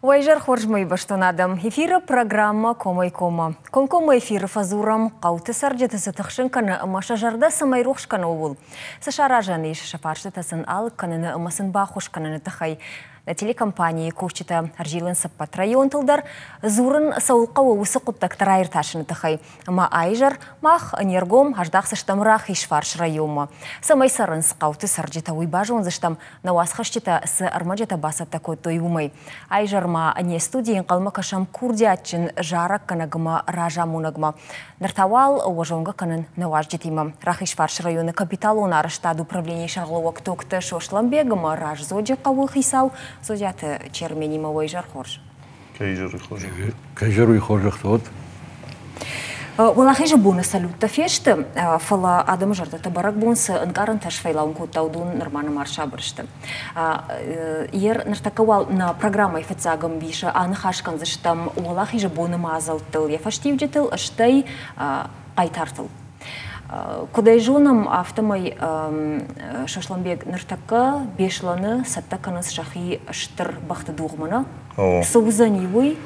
Уӕ изӕр хорз, мӕйбӕстон адӕм! Эфиры программӕ Комӕй-коммӕ. Комкоммӕ эфиры фӕдзурӕм, хъӕуты цӕрджыты цы тыхсын кӕны ӕмӕ сӕ зӕрдӕ цӕмӕй рухс кӕны, ууыл. Цы саразӕн ис, сӕ фарстытӕ сын алыг кӕныны ӕмӕ сын баххуыс кӕныны тыххӕй. Нӕ телекомпанийы кусджытӕ ӕрзилынц ӕппӕт районтыл дӕр, дзурын цӕуыл хъӕуы, уыцы хъуыддӕгтӕ раиртасыны тыххӕй. Ӕмӕ аизӕр мах не ргом аздӕхдзыстӕм Рахизфарс районмӕ. Цӕмӕй цӕрынц хъӕуты цӕрджытӕ, уый базондзыстӕм, нӕ уацхӕсджытӕ цы ӕрмӕджытӕ бацӕттӕ кодтой, уымӕй. Аизӕр ма не студийы ӕнхъӕлмӕ кӕсӕм курдиатджын зарӕггӕнӕгмӕ, разамонӕгмӕ. Ныр та уал уӕ зонгӕ кӕнын нӕ уазджытимӕ. Рахизфарсы районы капиталон арӕзтады управленийы сӕргълӕууӕг Токты Сослӕнбег ӕмӕ Раздзоджы хъӕуы хицау Зозиаты Черменимӕ. Уӕ изӕр хорз. Кӕй зӕруй хорзӕхтӕ уӕд? Уӕлахизы боны салюттӕ фесты, фӕлӕ адӕмы зӕрдӕтӕ бӕрӕгбон цы ӕнкъарӕнтӕ сфӕйлауын кодта, уыдон нырма нӕма ӕрсабыр сты. Ер ныртӕккӕ уал нӕ программӕйы фыццаг ӕмбисы аныхас кӕндзыстӕм Уӕлахизы боны мадзӕлттыл, йӕ фӕстиуджытыл, стӕй хъайтартыл. Куыд ӕй зонӕм, афтӕмӕй Сосланбег ныртӕккӕ Беслӕны цӕттӕ кӕнынц сӕхи стыр бӕхты дугъмӕ, нӕ? Цы уыдзӕни уый?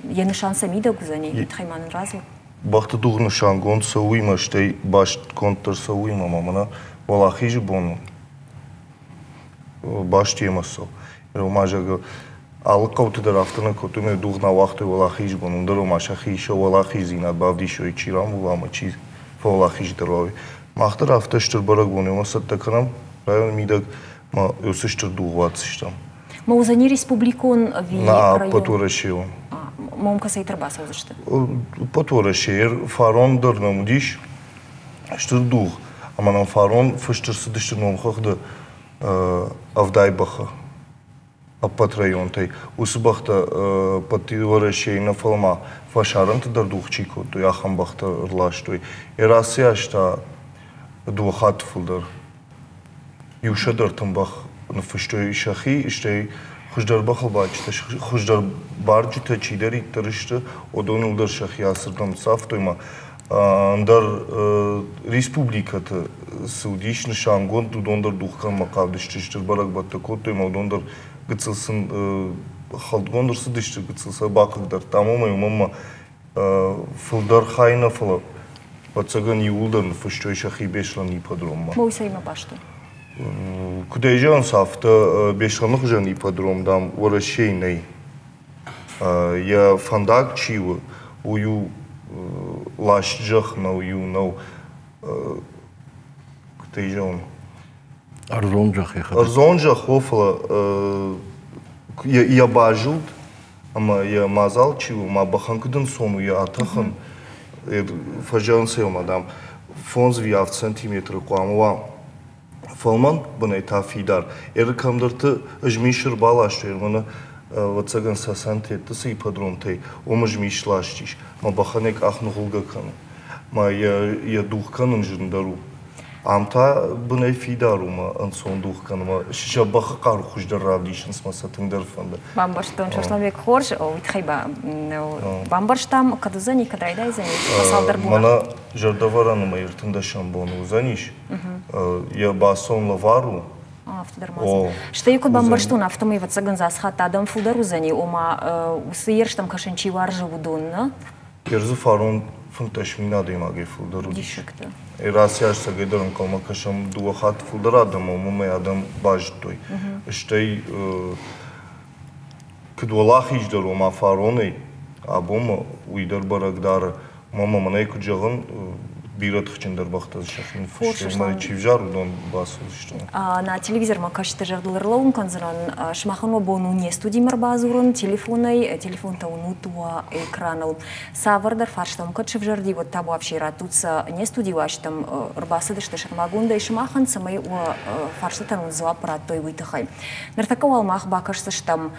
Йӕ нысан сӕ мидӕг уыдзӕни, уый тыххӕй ма нын радзур. Бӕхты дугъ нысангонд цӕуы уыимӕ, стӕй бастгонд дӕр цӕуы уыимӕ, ӕмӕ мӕнӕ Уӕлахизы бон баст йемӕ цӕуы. Ома, зӕгъы, алы хъӕуты дӕр афтӕ нӕ кодтой, ӕмӕ дугъ нӕ уагътой Уӕлахизы бон, уым дӕр ома сӕхи сӕ уӕлахиздзинад бавдисой, чи рамбула ӕмӕ чи фӕуӕлахиздӕр уа, уый. Мах дӕр афтӕ стыр бӕрӕгбон иумӕ цӕттӕ кӕнӕм районы мидӕг ӕмӕ уыцы стыр дугъ уадздзыстӕм. Ма уыдзӕни республикон ӕви Нӕ, ӕппӕт Уӕрӕсейон. Ма уым кӕцӕй ӕрбацӕудзысты? Ӕппӕт Уӕрӕсейы фарон дӕр нӕм уыдис стыр дугъ, ӕмӕ нӕм фарон фыст ӕрцыдысты номхыгъды 70 бӕхы ӕппӕт районтӕй. Уыцы бӕхтӕ ӕппӕт Уӕрӕсейы нӕ, фӕлӕ ма фӕсарӕнты дӕр дугъ чи кодтой, ахӕм бӕхтӕ ӕрластой. Ацы аз та дыууӕ хатты фылдӕр. Иу сӕдӕртӕм бӕх ныффыстой сӕхи, стӕй хуыздӕр бӕхылбадджытӕ, хуыздӕр барджытӕ чидӕриддӕр сты, уыдоныл дӕр сӕхи ацырдӕм цавтой ӕмӕ ӕндӕр республикӕты цы уыдис нысангонд, уыдон дӕр дугъкӕнынмӕ хъавыдысты, стыр бӕрӕгбӕттӕ кодтой ӕмӕ уыдон дӕр гыццыл сын хӕлдгонд ӕрцыдысты, гыццыл сӕ бахъыгдардтам, уымӕй уымӕн ӕмӕ фылдӕр хай нӕ, фӕлӕ ӕвӕццӕгӕн иууылдӕр ныффыстой сӕхи Беслӕны ипподроммӕ. Уый цӕимӕ баст у? Куыд ӕй зӕгъынц, афтӕ Беслӕны хуызӕн ипподром, дам, Уӕрӕсейы нӕй. Йӕ фӕндаг чи у, уый у ласт зӕхх нӕу, иу нӕу. Куыд ӕй зӕгъон? Ӕрдзон зӕхх йӕхӕдӕг. Ӕрдзон зӕхх у, фӕлӕ йӕ базылд ӕмӕ йӕ мадзал чи у, ма бӕхӕн куыд ӕнцон у йӕ атӕхын, фӕзӕгъынц ӕмӕ, дам, 5 ӕви 7 сантиметры хъуамӕ уа фӕлмӕн, бынӕй та фидар. Эры кӕмдӕрты змис ӕрбаластой, ӕмӕ ӕвӕццӕгӕн сӕ сантетты цы ипподромтӕй, уым змис ластис. Мӕ бӕхӕн йӕ къах ныгъуылгӕ кӕны. Мӕ йӕ дугъ кӕнын зындӕр у. Ам та бынӕй фидар у мӕ ӕнцон дугъ кӕны мӕ сӕ бӕхы хъару хуыздӕр равдисынц мӕ сӕ тынгдӕр фӕнды. Бамбӕрстон, Сосланбег, хорз, уый тыххӕй бамбӕрстам, кӕд уыдзӕни, кӕд райдайдзӕни, цалдӕр боны. Мӕнӕ зӕрдӕвӕрӕны мӕ 13-ӕм бон уыдзӕнис. Йӕ бацон лӕвар у. Афтӕ дӕр ма Стӕй куыд бамбӕрстон, афтӕмӕй, ӕвӕццӕгӕн, дзы ацы хатт адӕм фылдӕр уыдзӕни, ома уыцы ерыстӕм кӕсын чи уарзы, уыдон, нӕ? Ерзы фарон 15 000 адӕймагӕй фылдӕр уыдис. Диссӕгтӕ. Ацы аз цӕгӕйдӕр ӕнхъӕлмӕ кӕсӕм дыууӕ хатты фылдӕр адӕм, уымӕй адӕм базыдтой. Стӕй куыд уӕлахиздӕр, ома фаронӕй абонмӕ уый дӕр бӕрӕг дары. Мама мӕнӕй куыд зӕгъын, бирӕ тыхджындӕр бӕхтӕ сӕхи ныффыстой, ӕмӕ чи взар, уыдон бацыдысты. Нӕ телевизормӕ кӕсджыты зӕрдыл ӕрлӕууын кӕндзынӕн, сымахӕн уӕ бон у не студимӕ ӕрбадзурын телефонӕй, телефонтӕ уынут уӕ экраныл. Цавӕрдӕр фарстам кӕд сывзӕрди, уӕд та вообще раттут сӕ не студийы уазджытӕм ӕрбацыдысты сӕрмагондӕй сымахӕн, цӕмӕй уӕ фарстытӕн уын дзуапп радтой, уый тыххӕй. Ныртӕккӕ уал мах бакӕсдзыстӕм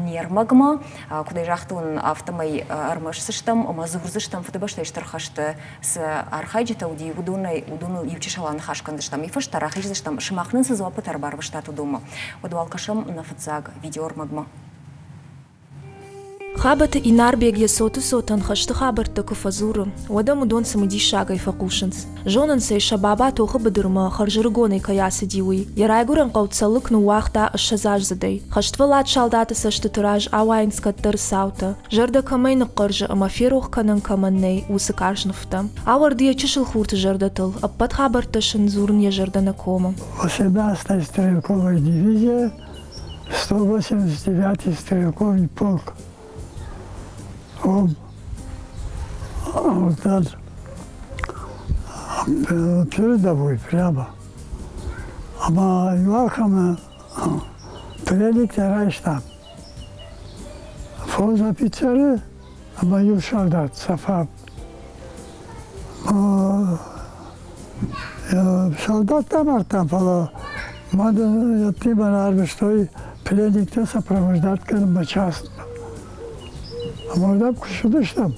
не рмӕгмӕ. Куыд ӕй загътон, афтӕмӕй ӕрмӕсдзыстӕм ӕмӕ дзурдзыстӕм Фыдыбӕстӕйы Стыр хӕсты цы архайджытӕ уыди, уыдонӕй уыдоныл иу чысыл аныхас кӕндзыстӕм. Уый фӕстӕ рахиздзыстӕм, сымах нын цы дзуаппытӕ ӕрбарвыстат, уыдонмӕ. Уӕд уал кӕсӕм нӕ фыццаг видеоӕрмӕгмӕ. Хабӕты Инарбег йӕ цоты цотӕн хӕсты хабӕрттӕ куы фӕдзуры, уӕд ӕм уыдон цымыдисагӕй фӕхъусынц. Зонынц ӕй, сӕ баба тохы быдырмӕ хӕрзӕрыгонӕй кӕй ацыди, уый. Йӕ райгуырӕн хъӕу Цӕлыкк ныууагъта ссӕдзаздзыдӕй. Хӕствӕллад салдаты цӕстыты раз ауайынц кӕддӕры цаутӕ, зӕрдӕ кӕмӕй ныхъхъӕрзы ӕмӕ ферох кӕнӕн кӕмӕн нӕй, уыцы карз нывтӕ. Ауӕрды йӕ чысыл хурты зӕрдӕтыл, ӕппӕт хабӕрттӕ сын дзурын йӕ зӕрдӕ нӕ комы. 18-й стрелковая дивизия, 189-й стрелковый полк. Он вот передовой прямо. Ама иуахӕмы пленниктӕ райстам. Фондз офицеры ӕмӕ иу салдат Сафа. Салдаттӕ мардтам, фӕлӕ мӕн йедтимӕ арвыстой пленниктӕ сопровождать кӕнынмӕ частмӕ. Ӕмӕ уырдӕм куы ссыдыстӕм,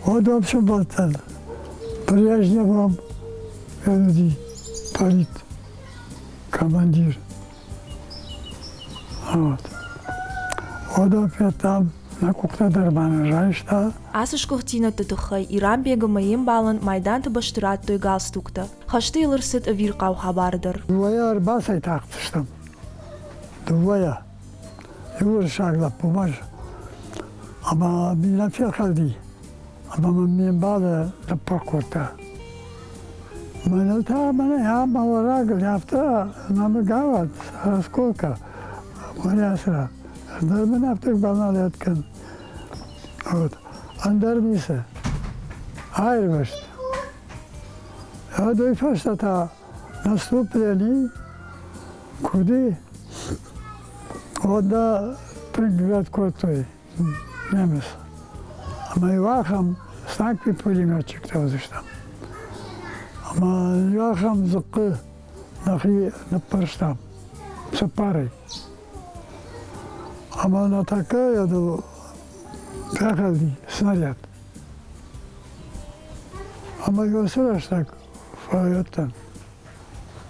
уӕд уӕм сӕмбӕлдтӕн Брежневӕм уыди полит командир. Вот. Уӕд федтам, нӕ къухтӕ дӕр ма нын райста. Ацы сгуыхтдзинӕдты тыххӕй Иранбег ӕмӕ йе мбалӕн майданты бӕсты радтой галстуктӕ. Хӕсты йыл ӕрцыд ӕвирхъау хабар дӕр. Дыууӕйӕ ӕрбацӕйтахтыстӕм. Дыууӕйӕ. Иу уырыссаг лӕппу ма ӕмӕ мин фехӕлди. Ӕмӕ мын ме мбалы ныппырх кодта. Мӕныл та мӕнӕ ам мӕ афтӕ нӕмыгауад осколка Уӕрӕсра. Ӕндӕр мын афтӕ баналиат кӕн. Вот. Ӕндӕр ницы. Аирвӕзт. Уӕд фӕстӕ та наступлени куыди, уӕд нӕ тынг кодтой немыц. Ӕмӕ иу ахӕм станкты пулеметчиктӕ уыдыстӕм. Ӕмӕ иу ахӕм дзыхъхъы нӕхи ныппӕрстам цыппарӕй. Ӕмӕ нӕ тӕккӕ йӕдыл фехӕлди снаряд. Ӕмӕ уыцы рӕстӕг фӕуыдтӕн,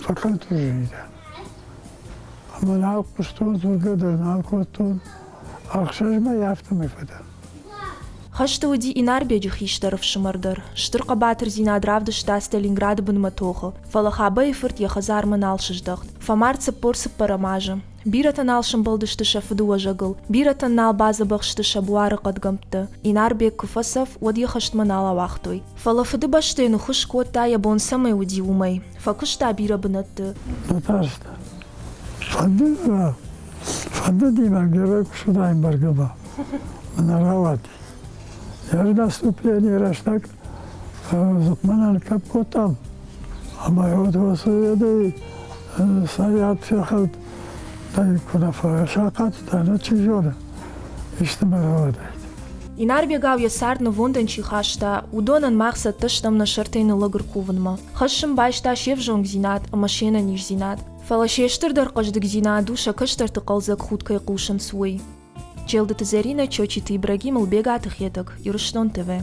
фӕконтужени дӕн. Ӕмӕ нал хъуыстон, дзургӕ дӕр нал кодтон. Ӕхсӕз мӕй афтӕмӕй фӕдӕн. Хӕсты уыди Инарбеджы хистӕр ӕфсымӕр дӕр. Стыр хъӕбатырдзинад равдыста Сталинграды бынмӕ тохы, фӕлӕ Хабӕйы фырт йӕ хӕдзармӕ нал сыздӕхт. Фӕмард 44 азы. Бирӕтӕ нал сӕмбӕлдысты сӕ фыдыуӕзӕгыл, бирӕтӕн нал бадзӕбӕх сты сӕ буары хъӕдгӕмттӕ. Инарбег куы фӕцӕф, уӕд йӕ хӕстмӕ нал ауагътой. Фӕлӕ Фыдыбӕстӕйы ныххуыс кодта, йӕ бон цӕмӕй уыди, уымӕй. Фӕкуыста бирӕ бынӕтты. Фӕтарст. Фӕндыд мӕ, фӕндыди мӕ герой куы суыдаин бӕргӕ ма. Мӕнӕ рауади. Ӕз наступление рӕстӕг дзыхъмӕнӕн кӕп кодтам, ӕмӕ вот уыцы снаряд фехӕлд, куы нӕ фӕсахъат, та чи зоны, исты мӕ рауадаид. Инарбегау йӕ цард нывондӕн чи хаста, уыдонӕн мах цӕттӕ стӕм нӕ сӕртӕй ныллӕг ӕркувынмӕ. Хӕссын байста се взонгдзинад ӕмӕ се нӕниздзинад. Фӕлӕ се стырдӕр хъӕздыгдзинад у сӕ кӕстӕрты хъӕлдзӕг худт кӕй хъусынц, уый. Челдыты Зӕринӕ, Чочиты Ибрагим, Ӕлбегаты Хетӕг, Ирыстон ТВ.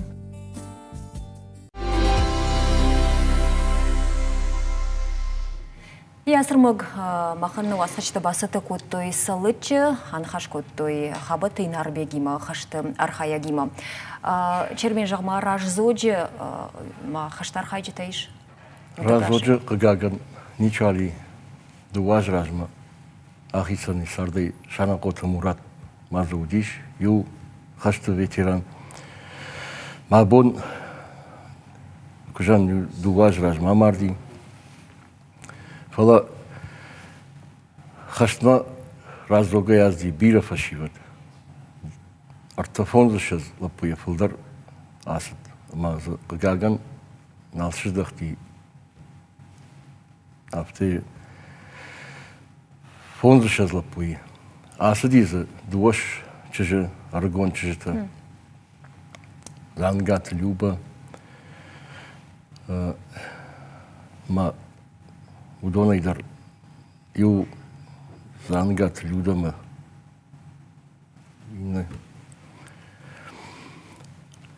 Йӕ ӕрмӕг махӕн уацхӕсджытӕ бацӕттӕ кодтой Цӕлыччы, аныхас кодтой Хабӕты Инарбегимӕ, хӕсты архайӕгимӕ. Чермен, зӕгъ-ма, Раздзоджы ма хӕсты архайджытӕ ис? Раздзоджы, хъыгагӕн, ничал и. Дыууӕ азы размӕ ахицӕн и цардӕй Санахъоты Мурат ма дзы уыдис, иу хӕсты ветеран. Мӕ бон, куы зӕгъын, дыууӕ азы размӕ амарди. Фӕлӕ хӕстмӕ раздзогӕй азди бирӕ фӕсивӕд. Ӕртӕфондзыссӕдз лӕппуйӕ фылдӕр ацыд ӕмӕ дзы, хъыгагӕн, нал сыздӕхти. Афтӕ фондзыссӕдз лӕппуйы. Ацыди дзы дыууӕ чызджы, ӕрыгон чызджытӕ. Зангаты Люба ма уыдонӕй дӕр иу Зангаты Людӕмӕ иннӕ.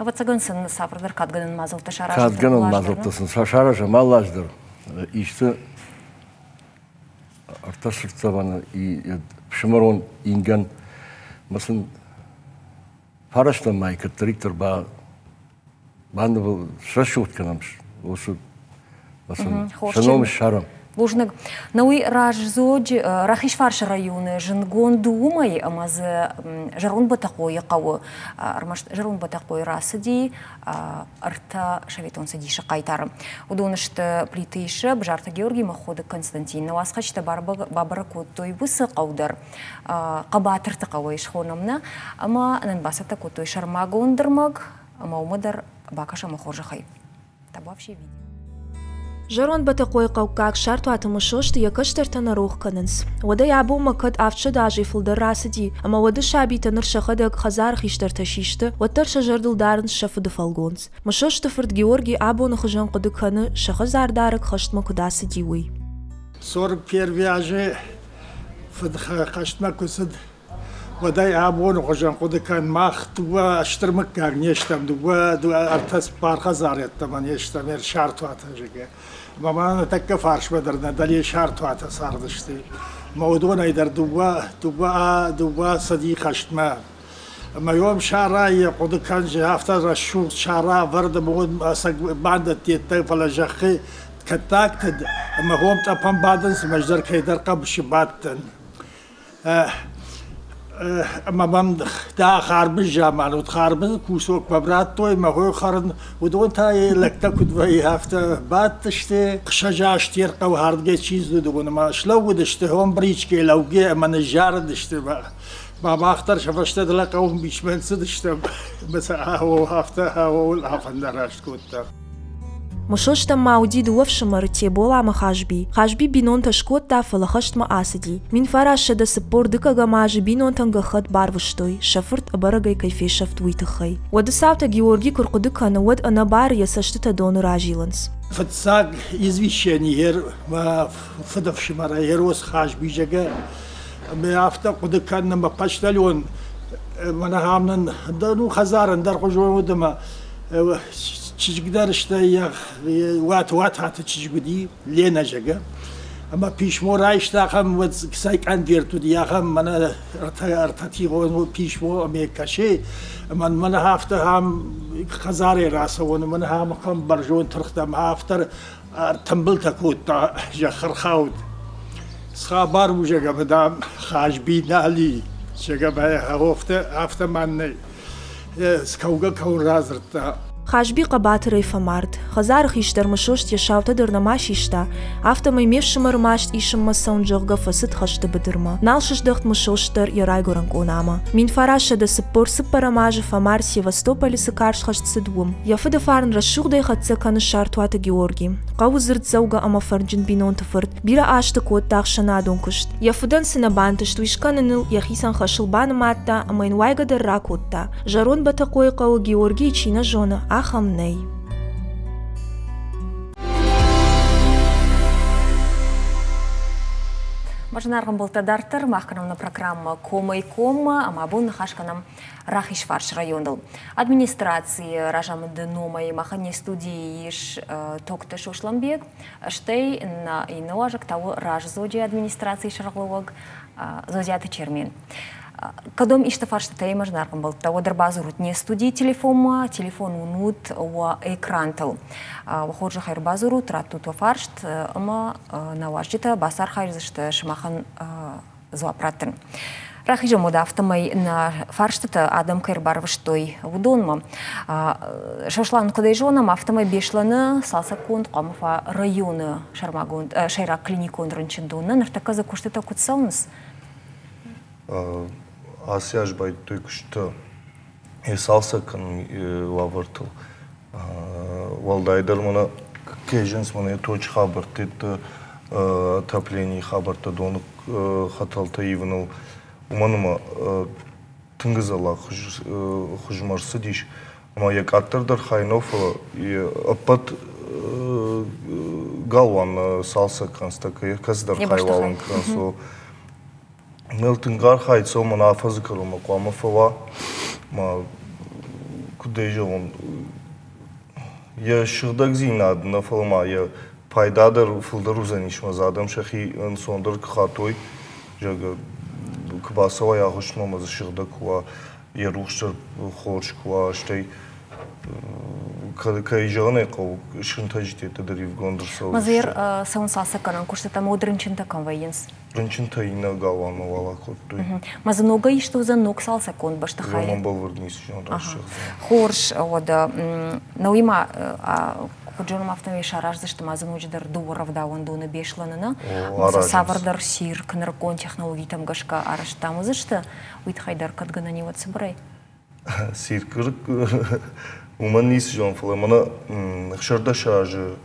Ӕвӕццӕгӕн сын цавӕрдӕр кадгӕнӕн мадзӕлттӕ саразын. Кадгӕнӕн мадзӕлттӕ сын саразӕм алы аз дӕр. Исты ӕртӕ сырддзӕвӕны фсымӕрон ингӕн мӕ сын. Фарӕстӕм мӕй кӕддӕриддӕр ба банывыл срӕсугъд кӕнӕм уыцы сӕ ном ссарӕм. Бузныг. Науи Раздзоджы Рахизфарсы районы зындгонд у уымӕй, ӕмӕ дзы Зӕронд Бӕтӕхъойы хъӕуы ӕрмӕст Зӕронд Бӕтӕхъойы рацыди ӕртӕ Советон Цӕдисы хъайтары. Уыдон сты Плиты Иссӕ, Бзарты Георги ӕмӕ Ходы Константин. Нӕ уацхӕсджытӕ бабӕрӕг кодтой уыцы хъӕу дӕр. Хъӕбатырты хъӕуӕй схонӕм нӕ, ӕмӕ нын бацӕттӕ кодтой сӕрмагонд ӕрмӕг, ӕмӕ уымӕ дӕр бакӕсӕм хорзӕхӕй. Табуафси видео. Зӕронд Бӕтӕхъойы хъӕуккаг Сартуаты Мысосты йӕ кӕстӕртӕ нӕ рох кӕнынц. Уӕдӕй абонмӕ кӕд 700 азӕй фылдӕр рацыди, ӕмӕ уӕды сабитӕ ныр сӕхӕдӕг хӕдзары хистӕртӕ систы, уӕддӕр сӕ зӕрдыл дарынц сӕ фыды фӕлгонц. Мысосты фырт Георги абоны хуызӕн хъуыды кӕны, сӕ хӕдзардарӕг хӕстмӕ куыд ацыди, уый. 41 азы фыд хӕстмӕ куы цыд, уӕдӕй абоны хуызӕн хъуыды кӕн, мах дыууӕ стыр мыггаг не стӕм, дыууӕ, ӕртӕ цыппар хӕдзары йеддӕмӕ не стӕм, Сартуатӕ, зӕгъгӕ. Ӕмӕ ма нӕ тӕккӕ фарсмӕ дӕр нӕ дӕле Сартуатӕ цардысты. Ӕмӕ уыдонӕй дӕр дыууӕ, дыууӕ, дыууӕ цыди хӕстмӕ. Ӕмӕ уым сарайы хъуыды кӕн, афтӕ рӕсугъд сара ӕвӕрд ӕмӕ уым ӕцӕг бандӕттӕ, фӕлӕ зӕххы кӕттагтӕ ӕмӕ уым тъӕпӕн бадынц, ӕмӕ ӕз дӕр кӕйдӕр хъӕбысы бадтӕн. Ӕмӕ мӕм дӕ харбыз заман уыд, харбызы кусок мӕм радтой, мӕ хой хӕрын, уыдон та лӕгтӕ куыд вӕййы, афтӕ бадтысты. Хсӕз азты хъӕуы хӕрдгӕ чи зыд, уыдон ӕмӕ слӕууыдысты, хом бричкӕйы лӕугӕ ӕмӕ ныззарыдысты. Мӕ мах дӕр сӕ фӕстӕ дӕлӕ хъӕуы мбисмӕ цыдыстӕм, ӕмӕ сӕ афтӕ афӕндараст кодта. Мысостӕн ма уыди дыууӕ фсымӕры Тебол ӕмӕ Хазби. Хазби бинонтӕ скодта, фӕлӕ хӕстмӕ ацыди. 1942 азы бинонтӕн гӕххӕтт барвыстой, сӕ фырт ӕбӕрӕгӕй кӕй фесӕфт, уый тыххӕй. Уӕды цаутӕ Георги куы рхъуыды кӕны, уӕд ӕнӕбары йӕ цӕстытӕ доны разилынц. Фыццаг извещение мӕ фыдӕфсымӕрӕй Ерос Хазби, зӕгъгӕ, ӕмӕ афтӕ хъуыды кӕнын, ӕмӕ почтальон мӕнӕ ам нын ну хӕдзар ӕндӕрхуызон уыд ӕмӕ чызг дӕр стӕй йӕ уат уататы чызг уыди, Ленӕ, зӕгъгӕ. Ӕмӕ писмо райста ахӕм, уӕд цӕй къонверт уыди, ахӕм мӕнӕ ӕртӕтигъон писмо ӕмӕ кӕсе, ӕмӕ мӕнӕ афтӕ ахӕм хӕдзарӕй рацӕуон, мӕнӕ ахӕм бӕрзонд тыргътӕм афтӕ ӕртымбылтӕ кодта зӕхх ӕрхауд. Схабар у, зӕгъӕм, дам, Хазби нал и, зӕгъӕм, афтӕ мӕн нӕй. Скӕугӕ кӕуын радзырдта. Хазби хъӕбатырӕй фӕмард. Хӕдзары хистӕр Мысост йӕ саутӕ дӕр нӕма систа, афтӕмӕй ме фсымӕры маст исынмӕ цӕуын, зӕгъгӕ, фӕцыд хӕсты быдырмӕ. Нал сыздӕхт Мысост дӕр йӕ райгуырӕн къонамӕ. 1944 азы фӕмард Севастополы цы карз хӕст цыд, уым. Йӕ фыды фарн рӕсугъдӕй хӕццӕ кӕны Сартуаты Георги. Хъӕуы дзырддзӕугӕ ӕмӕ фӕрнджын бинонты фырт, бирӕ азты кодта ӕхсӕнадон куыст. Йӕ фыдӕн цы нӕ бантыст, уый скӕныныл йӕхицӕн хӕсыл банымадта ӕмӕ йын уайгӕ дӕр ракодта. Зӕронд Бӕтӕхъойы хъӕуы Георгийы чи нӕ зоны, ахӕм нӕй. Зынаргъ ӕмбӕлттӕ, дарддӕр мах кӕнӕм нӕ программӕ «Комӕй-коммӕ» ӕмӕ абон ныхас кӕнӕм Рахизфарс районыл. Администрацийы разамынды номӕй махӕн не студийы ис Токты Сосланбег, стӕй нӕ иннӕ уазӕг та у Раздзоджы администрацийы сӕргълӕууӕг Зозиаты Чермен. Кӕдӕм исты фарстытӕ ӕмӕ зынаргъ ӕмбӕлттӕ, уӕд ӕрбадзурут не студийы телефонмӕ, телефон уынут уӕ экрантыл. Уӕ хорзӕхӕй ӕрбадзурут, раттут уӕ фарст ӕмӕ нӕ уазджытӕ бацархайдзысты сымахӕн дзуапп раттын. Рахизӕм уӕд афтӕмӕй нӕ фарстытӕ адӕм кӕй ӕрбарвыстой, уыдонмӕ. Сослан, куыд ӕй зонӕм, афтӕмӕй Беслӕны цалцӕггонд хъуамӕ фа районы сӕрмагонд сӕйраг клиникон рынчындоны. Ныртӕккӕ дзы куыстытӕ куыд цӕуынц? Ацы аз байдыдтой куыстытӕ йӕ цалцӕг кӕнын уавӕртыл. Уӕлдайдӕр мӕнӕ кӕй зынц мӕнӕ точы хабӕртты отопленийы хабӕрттӕ доны хӕтӕлтӕ ивыныл, уымӕн ӕмӕ тынг ӕдзӕллаг хуызмӕ ӕрцыдис. Ӕмӕ йӕ къаддӕр дӕр хай нӕу, фӕлӕ йӕ ӕппӕт галуан цалцӕг кӕнынц, кӕцыдӕр хай уал кӕнынц. Ныл тынг архайд цӕуы, мӕнӕ афӕдзы кӕронмӕ хъуамӕ фӕуа. Ма куыд ӕй зӕгъон, йӕ сыгъдӕгдзинад нӕ, фӕлӕ ма йӕ пайда дӕр фылдӕр уыдзӕнис, ӕмӕ дзы адӕм сӕхи ӕнцондӕр куы хатой, зӕгъгӕ, куы бацӕуай агъуыстмӕ ӕмӕ дзы сыгъдӕг куы уа. Йӕ рухс дӕр хорз куы уа, стӕй кӕй зӕгъын ӕй хъӕуы, сынтӕджытӕ дӕр ивгонд ӕрцӕудзысты. Мазер цӕуын цалцӕггӕнӕн куыстытӕ ӕмӕ уӕд рынчынтӕ кӕм вӕййынц? Рынчынтӕ иннӕ галуанмӕ уал акодтой. Мӕ дзы ногӕй исты уыдзӕн ног цалцӕггонд бӕстыхайы? Уымӕн бӕлвырд ницы зонд раст Хорз, уӕдӕ науимӕ куыд зонӕм, афтӕмӕй сараздзысты ма дзы ноджыдӕр дыууӕ рӕвдауӕндоны Беслӕны, нӕ? Цавӕрдӕр цирк нырыккон технологитӕм гӕсгӕ арӕзт там уыдзысты, уый тыххӕй дӕр кӕд гӕнӕн и, уӕд цыбырӕй? Цирк уымӕн ницы зонын, фӕлӕ мӕнӕ 16 азы,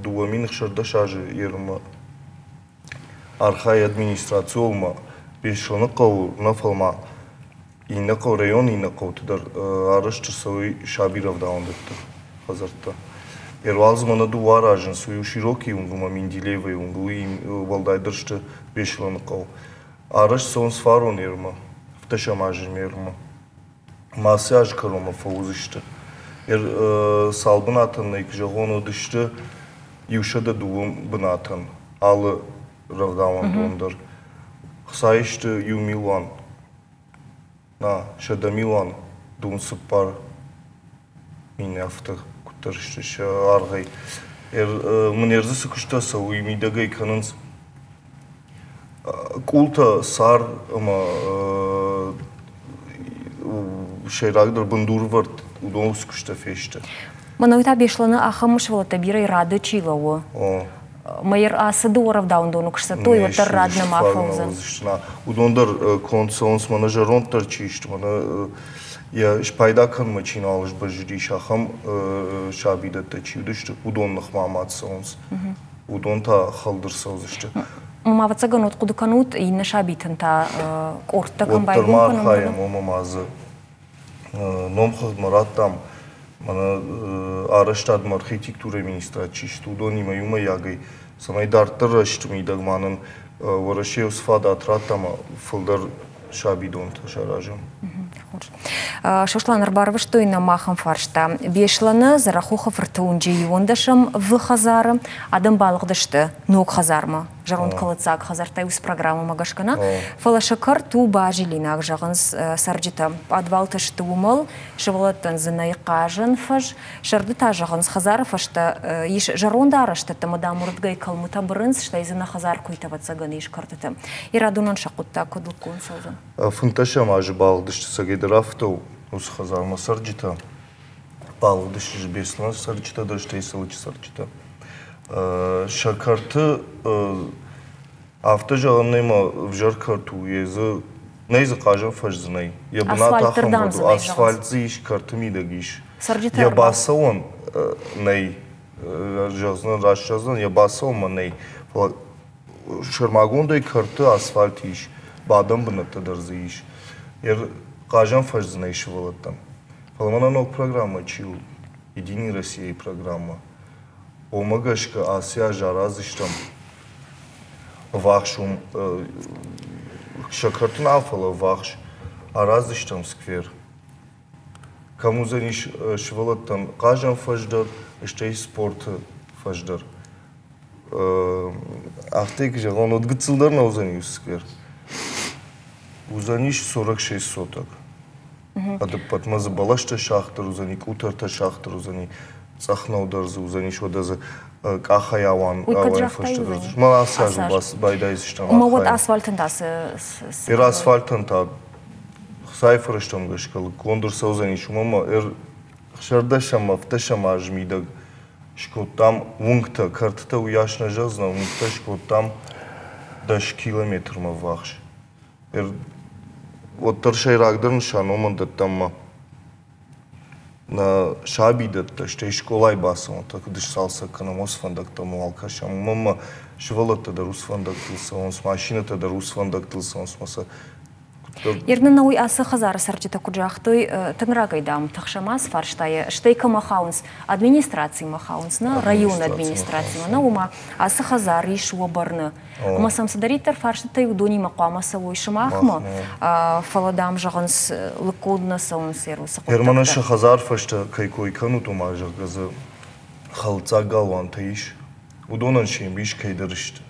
2016 азы ермӕ архайы администрациолмӕ Беслӕны хъӕуы, нӕ фӕлӕ ма иннӕ хъӕу, районы иннӕ хъӕуты дӕр арӕзт ӕрцӕуой сабирӕвдауӕндӕтты хӕдзӕрттӕ. Ӕруадзы мӕнӕ дыууӕ аразынц, уый у Широкий уынг ӕмӕ Менделеевайы уынг, уый уӕлдайдӕр сты Беслӕны хъӕу. Арӕзт цӕуынц фарон ермӕ, фтӕсӕм азы ермӕ. Ма ацы аз кӕронмӕ фӕуыдзысты. Цал бынатӕн нӕй, куы зӕгъон, уыдысты 102 бынатӕн алы рӕвдауӕндон дӕр. Хцайы сты иу милуан, на, 100 милуан дун 4 мины афтӕ куыддӕр сты сӕ аргъӕй. Мын ӕрдзы цы куыстӕ цӕуы, уый мидӕгӕй кӕнынц къултӕ, цар ӕмӕ сӕйрагдӕр бындурвӕрд уыдон уыцы куыстӕ фесты. Мӕнӕуый та Беслӕны ахӕм сывӕллӕттӕ бирӕ рады чи лӕууы. Мӕйыр ацы дыууӕ рӕвдауӕндоны куы сцӕттӕ уӕддӕр рад нӕма фӕуыдзӕн. Уыдон дӕр конд цӕуынц, мӕнӕ зӕронддӕр чи сты, мӕнӕ йӕ спайда кӕнынмӕ чи нал сбӕззыдис, ахӕм сабидӕттӕ чи уыдысты, уыдон ныхмӕ амад цӕуынц. Уыдон та хӕлд ӕрцӕудзысты. Ма ӕвӕццӕгӕн уӕд хъуыды кӕнут, иннӕ сабитӕн та къордтӕ кӕм байгом кӕнын? Уӕддӕр ма архайӕм, уымӕ ма дзы номхыгъдмӕ радтам, мӕнӕ арӕзтадмӕ архитектурӕйы министрад чи сты, уыдонимӕ иумӕйагӕй, цӕмӕй дарддӕр рӕзты мидӕг ма нын Уӕрӕсе уыцы фадат радта ӕмӕ фылдӕр сабидонтӕ саразӕм. Хорз. Сослан, ӕрбарвыстой нӕм ахӕм фарста. Беслӕны Дзӕрӕхохы фырты уынджы иуӕндӕсӕм В хӕдзары адӕм балыгъдысты ног хӕдзармӕ. Зӕронд кӕлӕддзаг хӕдзӕрттӕй уыцы программӕмӕ гӕсгӕ нӕ, фӕлӕ сӕ кӕрт у базилинаг, зӕгъынц цӕрджытӕ. Пъадвалтӕ сты уымӕл, сывӕллӕттӕн дзы нӕй хъазӕн фӕз. Сӕрды та, зӕгъынц, хӕдзары фӕстӕ ис зӕронд арӕзтӕдтӕ ӕмӕ, дам, уырдыгӕй кӕлмытӕ бырынц, стӕй дзы нӕ хӕдзар куыйтӕ, ӕвӕццӕгӕн, ис кӕртыты. Ирадонӕн сӕ хъуыддаг куыд лыггонд цӕудзӕн? 15 азы балыгъдысты цӕгӕйдӕр афтӕ уыцы хӕдзармӕ цӕрджытӕ. Балыгъдысты Беслӕны цӕрджытӕ дӕр, стӕй Цӕлыччы цӕрджытӕ. Сӕ кӕрты афтӕ зӕгъӕн нӕй ӕмӕ ӕвзӕр кӕрт у, йе дзы нӕй дзы хъазӕн фӕз дзы нӕй. Йӕ бынат ахӕм уыд, асфальт дзы ис, кӕрты мидӕг ис. Йӕ бацӕуӕн нӕй, зӕгъдзынӕн, раст зӕгъдзынӕн, йӕ бацӕуӕнмӕ нӕй, фӕлӕ сӕрмагондӕй кӕрты асфальт ис, бадӕн бынӕттӕ дӕр дзы ис. Хъазӕн фӕз дзы нӕй сывӕллӕттӕн. Фӕлӕ мӕнӕ ног программӕ чи у, Единый Россия-йы программӕ, уымӕ гӕсгӕ ацы аз араздзыстӕм ӕввахс уым сӕ кӕрты нал, фӕлӕ ӕввахс араздзыстӕм сквер. Кӕм уыдзӕнис сывӕллӕттӕн хъазӕн фӕз дӕр, стӕй спорты фӕз дӕр. Афтӕ куы зӕгъон, уӕд гыццыл дӕр нӕ уыдзӕни уыцы сквер. Уыдзӕнис 46 соток. Ӕдӕппӕтмӕ дзы бӕлӕстӕ сагъд дӕр уыдзӕни, къутӕртӕ сагъд дӕр уыдзӕни, цъӕх нау дӕр дзы уыдзӕнис, уӕдӕ дзы къахӕй ауан фӕстӕ дӕр. Мӕ ацы аз байдайдзыстӕм. Ӕмӕ уӕд асфальтӕн та цы? Эр асфальтӕн та Хцайы фӕрӕзтӕм гӕсгӕ лыггонд ӕрцӕудзӕнис, уымӕн ӕмӕ эр 16 ӕмӕ азы мидӕг скодтам уынгтӕ, кӕртытӕ уыйас нӕ зӕгъдзынӕн, уынгтӕ скодтам 10 километрмӕ ӕввахс. Уӕддӕр сӕйрагдӕр нысан уымӕн дӕттӕм ӕмӕ нӕ сабидӕттӕ, стӕй скъолайы бацӕуӕнтӕ куыд сцалцӕг кӕнӕм, уыцы фӕндӕгтӕм уал кӕсӕм. Уымӕн ӕмӕ сывӕллӕттӕ дӕр уыцы фӕндӕгтыл цӕуынц, машинӕтӕ дӕр уыцы фӕндӕгтыл цӕуынц ӕмӕ сӕ Ныр нын уый ацы хӕдзары цӕрджытӕ куыд загътой, тынг рагӕй, дам, тыхсӕм ацы фарстайы, стӕй кӕмӕ хауынц, администрацимӕ хауынц, нӕ районы администрацимӕ, нӕ уымӕ ацы хӕдзар ис уӕ бӕрны. Ӕмӕ сӕм цыдӕриддӕр фарстытӕй уыдонимӕ хъуамӕ цӕуой сымахмӕ, фӕлӕ, дам, зӕгъынц, лыггонд нӕ цӕуынц уыцы хъуыддӕгтӕ. Германы сӕ хӕдзар фӕстӕ кӕй кой кӕнут, ома, зӕгъгӕ, дзы хӕлддзаг галуантӕ ис, уыдонӕн се мбис кӕйдӕр сты.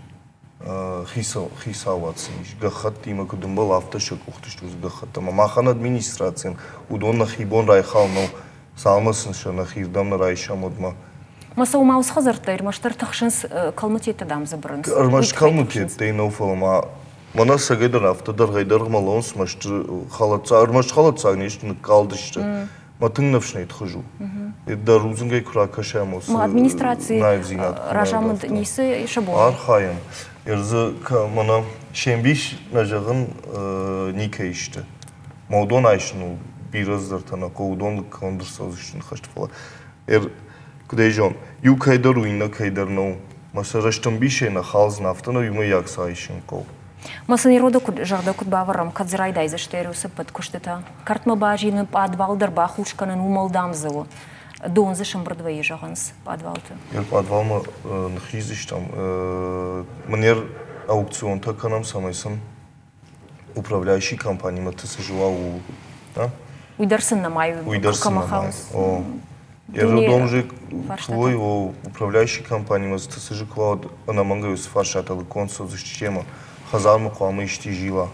Хицауад сын ис, гӕххӕттимӕ куыд ӕмбӕлы, афтӕ сӕ къухты сты уыцы гӕххӕттӕ. Ӕмӕ махӕн администрацийӕн уыдон нӕхи бон райхалын нӕу, цалынмӕ сын сӕ нӕхирдӕм нӕ райсӕм, уӕдмӕ. Ма сӕ уымӕ уыцы хӕдзӕрттӕ ӕрмӕстдӕр тыхсынц, кӕлмытеттӕ дам дзы бырынц. Ӕрмӕст кӕлмытеттӕй нӕу, фӕлӕ ма мӕнӕ ӕцӕгӕйдӕр афтӕ дӕргъӕй-дӕргъмӕ лӕууынц мӕсты хӕлӕтдзаг, ӕрмӕст хӕлӕтдзаг не сты, ныккалдысты. Мӕ тынг ныфс хуыз у. Дӕ рудзынгӕй куы ракӕсӕм, уыцы администрацийы разамынд ницы сӕ бон. Архайӕм. Ӕрдзы мӕнӕ се мбис нӕ зӕгъын никӕй сты. Мӕ уыдон айсын у бирӕ цыдӕртӕ нӕ хъӕуы, уыдон лыггонд ӕрцӕудзысты ныхӕсты, фӕлӕ куыд ӕй зон, иу кӕйдӕр у, иннӕ кӕйдӕр нӕу. Мӕ сӕ рӕстӕмбисӕй нӕ халдзӕн, афтӕ нӕ иумӕйаг цы айсын хъӕуы. Ма сын ироды куыд зӕрдӕ куыд бавӕрӕм, кӕд дзы райдайдзысты ӕрусы ӕппӕт куыстытӕ? Кӕртмӕ базилын, пъадвал дӕр бахус кӕнын, уымӕл дам дзы у. Дон дзы сӕмбырд вӕййы, зӕгъынц, пъадвалты. Йӕ пъадвалмӕ ныхиздзыстӕм. Мын аукционтӕ кӕнӕм, цӕмӕй сын управляющий компанимӕ цы зыуа, ууыл. Уый дӕр сын нӕма Уый дӕр сын нӕма. О. Дом же твой, о, управляющий компанимӕ цы же куы ӕнӕмӕнгӕй уыцы фарстатӕ лыггонд цӕудзысты семӕ. Хӕдзармӕ хъуамӕ исти зила.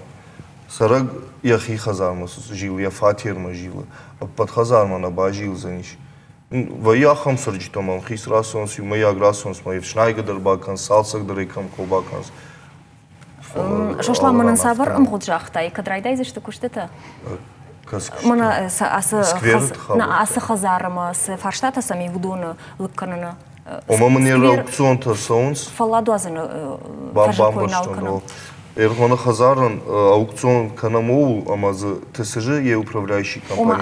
Цӕрӕг йӕхи хӕдзармӕ зилы, йӕ фатермӕ зилы. Ӕппӕт хӕдзармӕ нӕ базилдзӕнис. Вӕййы ахӕм цӕрджытӕ мӕм хиц рацӕуынц, иумӕйаг рацӕуынц, мӕ ӕфснайгӕ дӕр бакӕнынц, цалцӕг дӕр ӕй кӕм хъӕуы бакӕнынц. Сослан, мӕнӕн цавӕр ӕмгъуыд загътай, кӕд райдайдзысты куыстытӕ? Мӕнӕ ацы хӕдзармӕ цы фарстатӕ сӕм и, уыдоны лыг кӕныны. Ома мын йӕ аукционтӕ цӕуынц. Фӕлладуадзӕны фӕзы кой нал кӕнӕм. Ӕргъоны хӕдзарӕн аукцион кӕнӕм ууыл, ӕмӕ дзы ТСЖ йӕ управляющий компани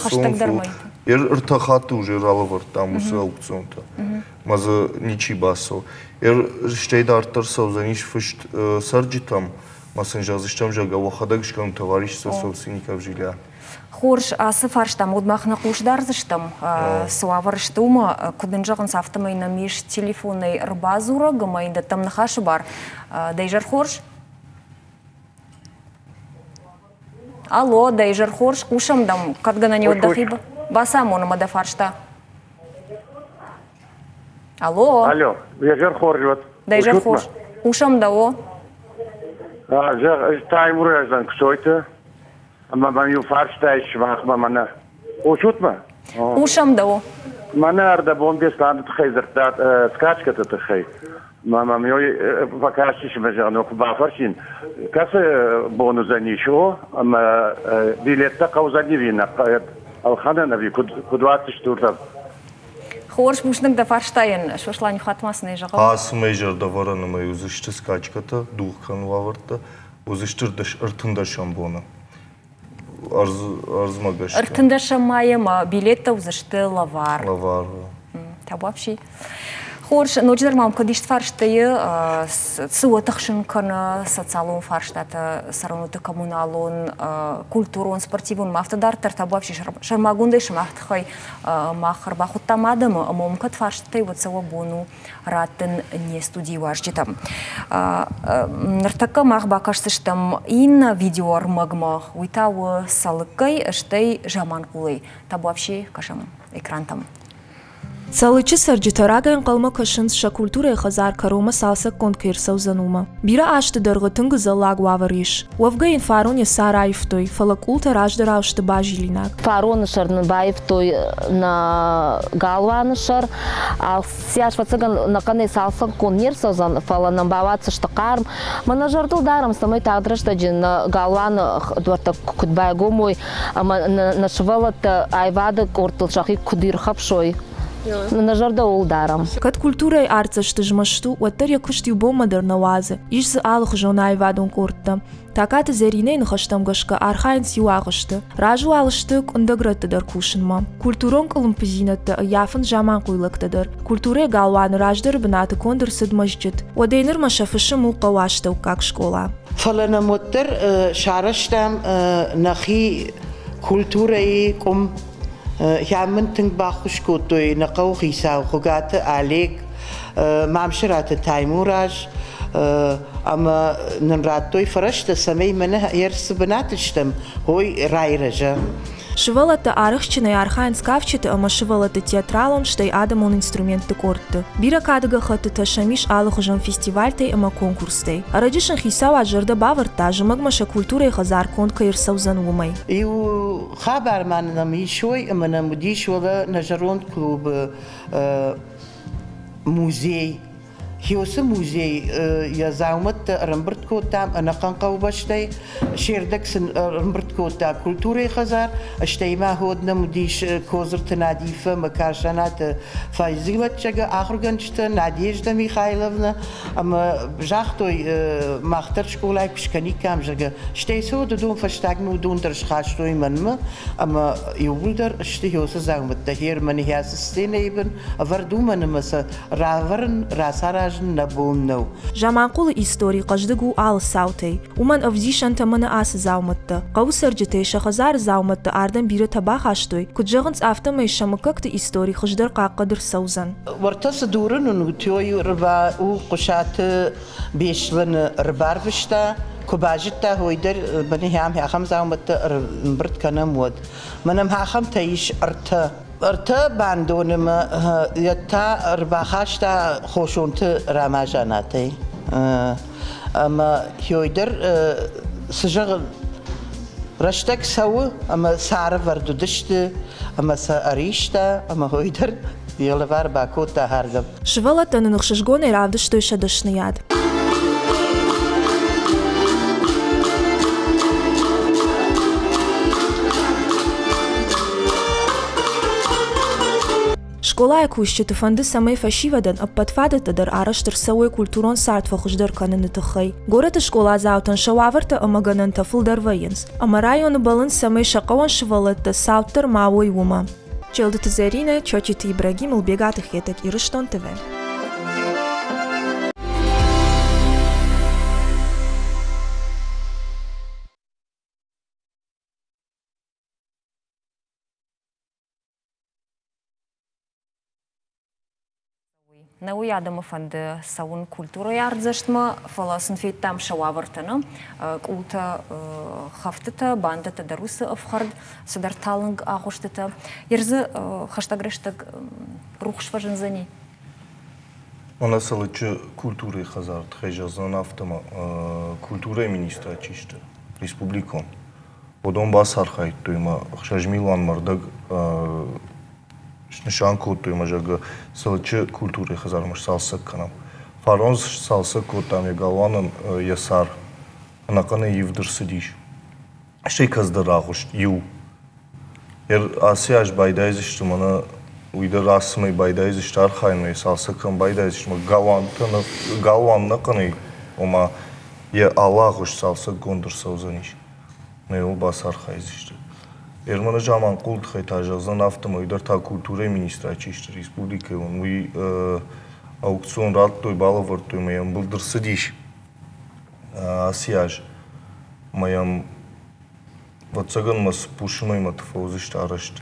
хӕстӕгдӕр мӕйты. Ӕртӕ хатты уже ралӕвӕрдтам уыцы аукционтӕ. Мӕ дзы ничи бацӕуы. Стӕй дарддӕр цӕудзӕнис фыст цӕрджытӕм, ма сын зӕгъдзыстӕм, зӕгъгӕ, уӕхӕдӕг скӕнут товарищество собственников жилья. Хорз, ацы фарстам уӕд мах нӕ хъус дардзыстӕм, цы уавӕр сты, уымӕ. Куыд нын зӕгъынц, афтӕмӕй нӕм ис телефонӕй ӕрбадзурӕг ӕмӕ йын дӕттӕм ныхасы бар. Дӕ изӕр хорз? Алло, дӕ изӕр хорз, хъусӕм дӕм, кӕд гӕнӕн уӕд дӕхи бацамон ӕмӕ дӕ фарста. Алло. Алло, изӕр хорз уӕд. Дӕ изӕр хорз. Хъусӕм дӕ, о. Зӕгъ, ӕз Таймуразӕн Ксойты, ӕмӕ мӕм иу фарста ис сымахмӕ мӕнӕ. Хъусут мӕ? Хъусӕм дӕ, о. Мӕнӕ ӕрдӕбон Беслӕны тыххӕй дзырдтат, скачкӕты тыххӕй. Мӕ мӕм фӕкастис ӕмӕ зӕгъын, куы бафӕрсин, кӕцы бон уыдзӕнис, о, ӕмӕ билеттӕ хъӕудзӕн ӕви нӕ ӕлхӕнӕн ӕви куыд уадздзысты уырдӕм? Хорз, бузныг дӕ фарстайӕн. Сослан, иу хатт ма цы нӕ зӕгъӕм? Ацы мӕй зӕрдӕвӕрӕны мӕй уыдзысты скачкӕтӕ, дугъ кӕнын уавӕртӕ, уыдзысты ӕртындӕсӕм боны. Ӕрдзмӕ гӕсгӕ. Ӕртындӕсӕм майы ма билеттӕ уыдзысты лӕвар. Лӕвар. Табуапси. Хорз, ноджыдӕр ма куыд ист фарстайы, цы уӕ тыхсын кӕны социалон фарстатӕ, цӕрӕнуӕтты коммуналон, культурон, спортивон, ма афтӕ дарддӕр табуапси сӕрмагондӕй сымах тыххӕй мах ӕрбахуыдтам адӕмы ӕмӕ уым кӕд фарстытӕй уӕд сӕ уӕ бон у раттын не студийы уазджытӕм. Ныртӕккӕ мах бакӕсдзыстӕм иннӕ видеоӕрмӕгмӕ, уый та у Цӕлыккӕй, стӕй Заманхъулӕй. Табуапси кӕсӕм экрантӕм. Цӕлыччы цӕрджытӕ рагӕй ӕнхъӕлмӕ кӕсынц, сӕ культурӕйы хӕдзар кӕронмӕ цалцӕггонд кӕй ӕрцӕудзӕн, уымӕ. Бирӕ азты дӕргъы тынг ӕдзӕллаг уавӕр ис. Уӕвгӕ йын фарон йӕ сӕр аивтой, фӕлӕ къултӕ раздӕрау сты базилинаг. Фароны сӕр нын баивтой нӕ галуаны сӕр. Алцыйас, ӕвӕццӕгӕн, нӕхъӕнӕй цалцӕггонд не рцӕудзӕн, фӕлӕ нӕм бауадздзысты хъарм. Мӕ нӕ зӕрдыл дарӕм, цӕмӕй тагъд рӕстӕджы нӕ галуаны дуӕрттӕ куыд байгом уой ӕмӕ нӕ сывӕллӕттӕ аивады къордтыл сӕхи куыд ирхӕфсой, нӕ зӕрдӕ ууыл дарӕм. Кӕд культурӕйы артдзӕсты змӕст у, уӕддӕр йӕ куыст иу бонмӕ дӕр нӕ уадзы. Ис дзы алыхуызон аивадон къордтӕ. Такаты Зӕринӕйы ныхӕстӕм гӕсгӕ архайынц иу агъуысты. Разы уал сты къуындӕг рӕтты дӕр кусынмӕ. Культурон къуылымпыдзинӕдтӕ ӕййафынц заманхъуйлӕгтӕ дӕр. Культурӕйы галуаны раздӕры бынаты конд ӕрцыд мӕзджыт. Уӕдӕй нырмӕ сӕ фысым у хъӕуы астӕуккаг скъола. Фӕлӕ нӕм уӕддӕр сарӕзтам нӕхи культурӕйы къуым. Хӕм мын тынг баххуыс кодтой нӕ хъӕуыхицау Хуыгаты Олег, Мамсыраты Таймураз ӕмӕ нын радтой фӕрӕзтӕ, цӕмӕй мӕнӕ цы бынаты стӕм, уый райрӕза. Сывӕллӕттӕ арӕхстджынӕй архайынц кафджыты ӕмӕ сывӕллӕтты театралон, стӕй адӕмон инструментты къордты. Бирӕ кады гӕххӕттытӕ сӕм ис алыхуызон фестивальтӕй ӕмӕ конкурстӕй. Ӕрӕджы сын хицауад зӕрдӕ бавӕрдта, зымӕгмӕ сӕ культурӕйы хӕдзар конд кӕй ӕрцӕудзӕн, уымӕй. Иу хабар ма нӕм ис ой, ӕмӕ нӕм уыдис уӕлӕ нӕ зӕронд клубы музей. Хиосы музей йӕ дзаумӕттӕ ӕрӕмбырд кодтам ӕнӕхъӕн хъӕубӕстӕй, се рдӕг сын ӕрӕмбырд кодта культурӕйы хӕдзар, стӕй ма ход нӕм уыдис Козырты Надифӕ ӕмӕ Карсанаты Файзилӕтчӕгы ахуыргӕнджытӕ Надежда Михайловна ӕмӕ загътой, мах дӕр скъолайы куы скӕниккам, зӕгъгӕ. Стӕй сӕ уыдон фӕстагмӕ уыдон дӕр схастой мӕнмӕ ӕмӕ иууылдӕр сты Хиосы дзаумӕттӕ Германы хӕцы сценӕйы бын ӕвӕрд уымӕн ӕмӕ сӕ равӕрын, рацаразын нӕ бон нӕу. Заманхъулы истори хъӕздыг у алы цаутӕй. Уымӕн ӕвдисӕнтӕ мӕнӕ ацы дзаумӕттӕ. Хъӕуы цӕрджытӕй сӕ хӕдзары дзаумӕттӕ ардӕм бирӕтӕ бахастой, куыд зӕгъынц, афтӕмӕй сӕ мыггӕгты истори хуыздӕр хъахъхъӕд ӕрцӕудзӕн. Уӕртӕ цы дурын ын уыдтой, у Хъуысаты Беслӕны ӕрбарвыста, куы базыдта, уый дӕр мӕнӕ ахӕм дзаумӕттӕ ӕрӕмбырд кӕнӕм, уӕд. Мӕнӕ ахӕмтӕ ис ӕртӕ. Ӕртӕ бандоны мӕ йӕ та ӕрбахаста Хосонты Рамазанатӕй. Ӕмӕ хёй дӕр цы зӕгъын, рӕстӕг цӕуы ӕмӕ царӕвӕрд уыдысты ӕмӕ сӕ ӕриста ӕмӕ хой дӕр йӕ лӕвар бакодта хӕрдӕм. Сывӕллӕттӕ нын ӕхсызгонӕй равдыстой сӕ дӕсныйад. Скъолайы кусджыты фӕнды, цӕмӕй фӕсивӕдӕн ӕппӕт фадӕттӕ дӕр арӕзт ӕрцӕуой культурон цард фӕхуыздӕр кӕныны тыххӕй. Горӕты скъоладзаутӕн сӕ уавӕртӕ ӕмӕ гӕнӕнтӕ фылдӕр вӕййынц, ӕмӕ районы бӕллынц, цӕмӕй сӕ хъӕуӕн сывӕллӕттӕ цауддӕр ма уой, уымӕ. Челдыты Зӕринӕ, Чочиты Ибрагим, Ылбегаты Хетӕг, Ирыстон ТВ. Нӕ уый адӕмы фӕнды цӕуын культурӕйы ардзӕстмӕ, фӕлӕ сын федтам сӕ уавӕртӕ, нӕ? Къултӕ, хӕфтытӕ, бандӕттӕ дӕр уыцы ӕфхӕрд, цыдӕр талынг агъуыстытӕ. Йер дзы хӕстӕг рӕстӕг рухс фӕзындзӕни? Мӕнӕ Цӕлыччы культурӕйы хӕдзар тыххӕй зӕгъдзӕн афтӕ ма культурӕйы министрад чи сты, республикон, уыдон бацархайдтой ӕмӕ 6 милуанмӕ ӕрдӕг снысан кодтой ӕмӕ, зӕгъгӕ, Цӕлыччы культурӕйы хӕдзармӕ сцалцӕг кӕнӕм. Фарон сцалцӕг кодтам йӕ галуанӕн йӕ цар, ӕнӕхъӕнӕй ивд ӕрцыдис. Стӕй кӕцыдӕр агъуыст иу. Ацы аз байдайдзысты мӕнӕ уый дӕр ацы мӕй байдайдзысты архайынмӕ, цалцӕг кӕм байдайдзысты, галуантӕ галуан нӕхъӕнӕй, ома йӕ алы агъуыст цалцӕггонд ӕрцӕудзӕнис. Нӕ йыл бацархайдзысты. Ерманы Заманхъулы тыххӕй та зӕгъдзӕн, афтӕмӕй дӕр та культурӕйы министрад чи сты республикӕйы, уый аукцион радтой, балӕвӕрдтой ӕмӕ йӕм ӕмбырд ӕрцыдис ацы аз. Ӕмӕ йӕм, ӕвӕццӕгӕн, мӕ цыппурсымӕймӕ фӕуыдзысты арӕзт.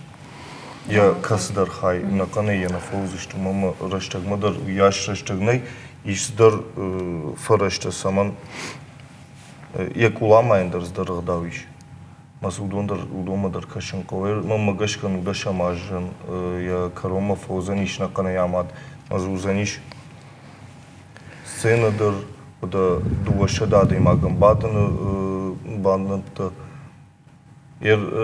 Йӕ кӕцыдӕр хай ӕнӕхъӕнӕй йӕ нӕ фӕуыдзысты, уымӕн ӕмӕ рӕстӕгмӕ дӕр уыйас рӕстӕг нӕй, ис цыдӕр фӕрӕзтӕ, цӕмӕн йӕ къуламайӕн дӕр цыдӕр ӕгъдау ис. Мӕ цы уыдон дӕр, уыдонмӕ дӕр кӕсын хъӕуы. Мӕнмӕ гӕсгӕ нудӕсӕм азӕн йӕ кӕронмӕ фӕуыдзӕнис нӕхъӕнӕй амад. Мӕ дзы уыдзӕнис сценӕ дӕр, уӕдӕ 200 адӕймагӕн бадыны бандӕттӕ.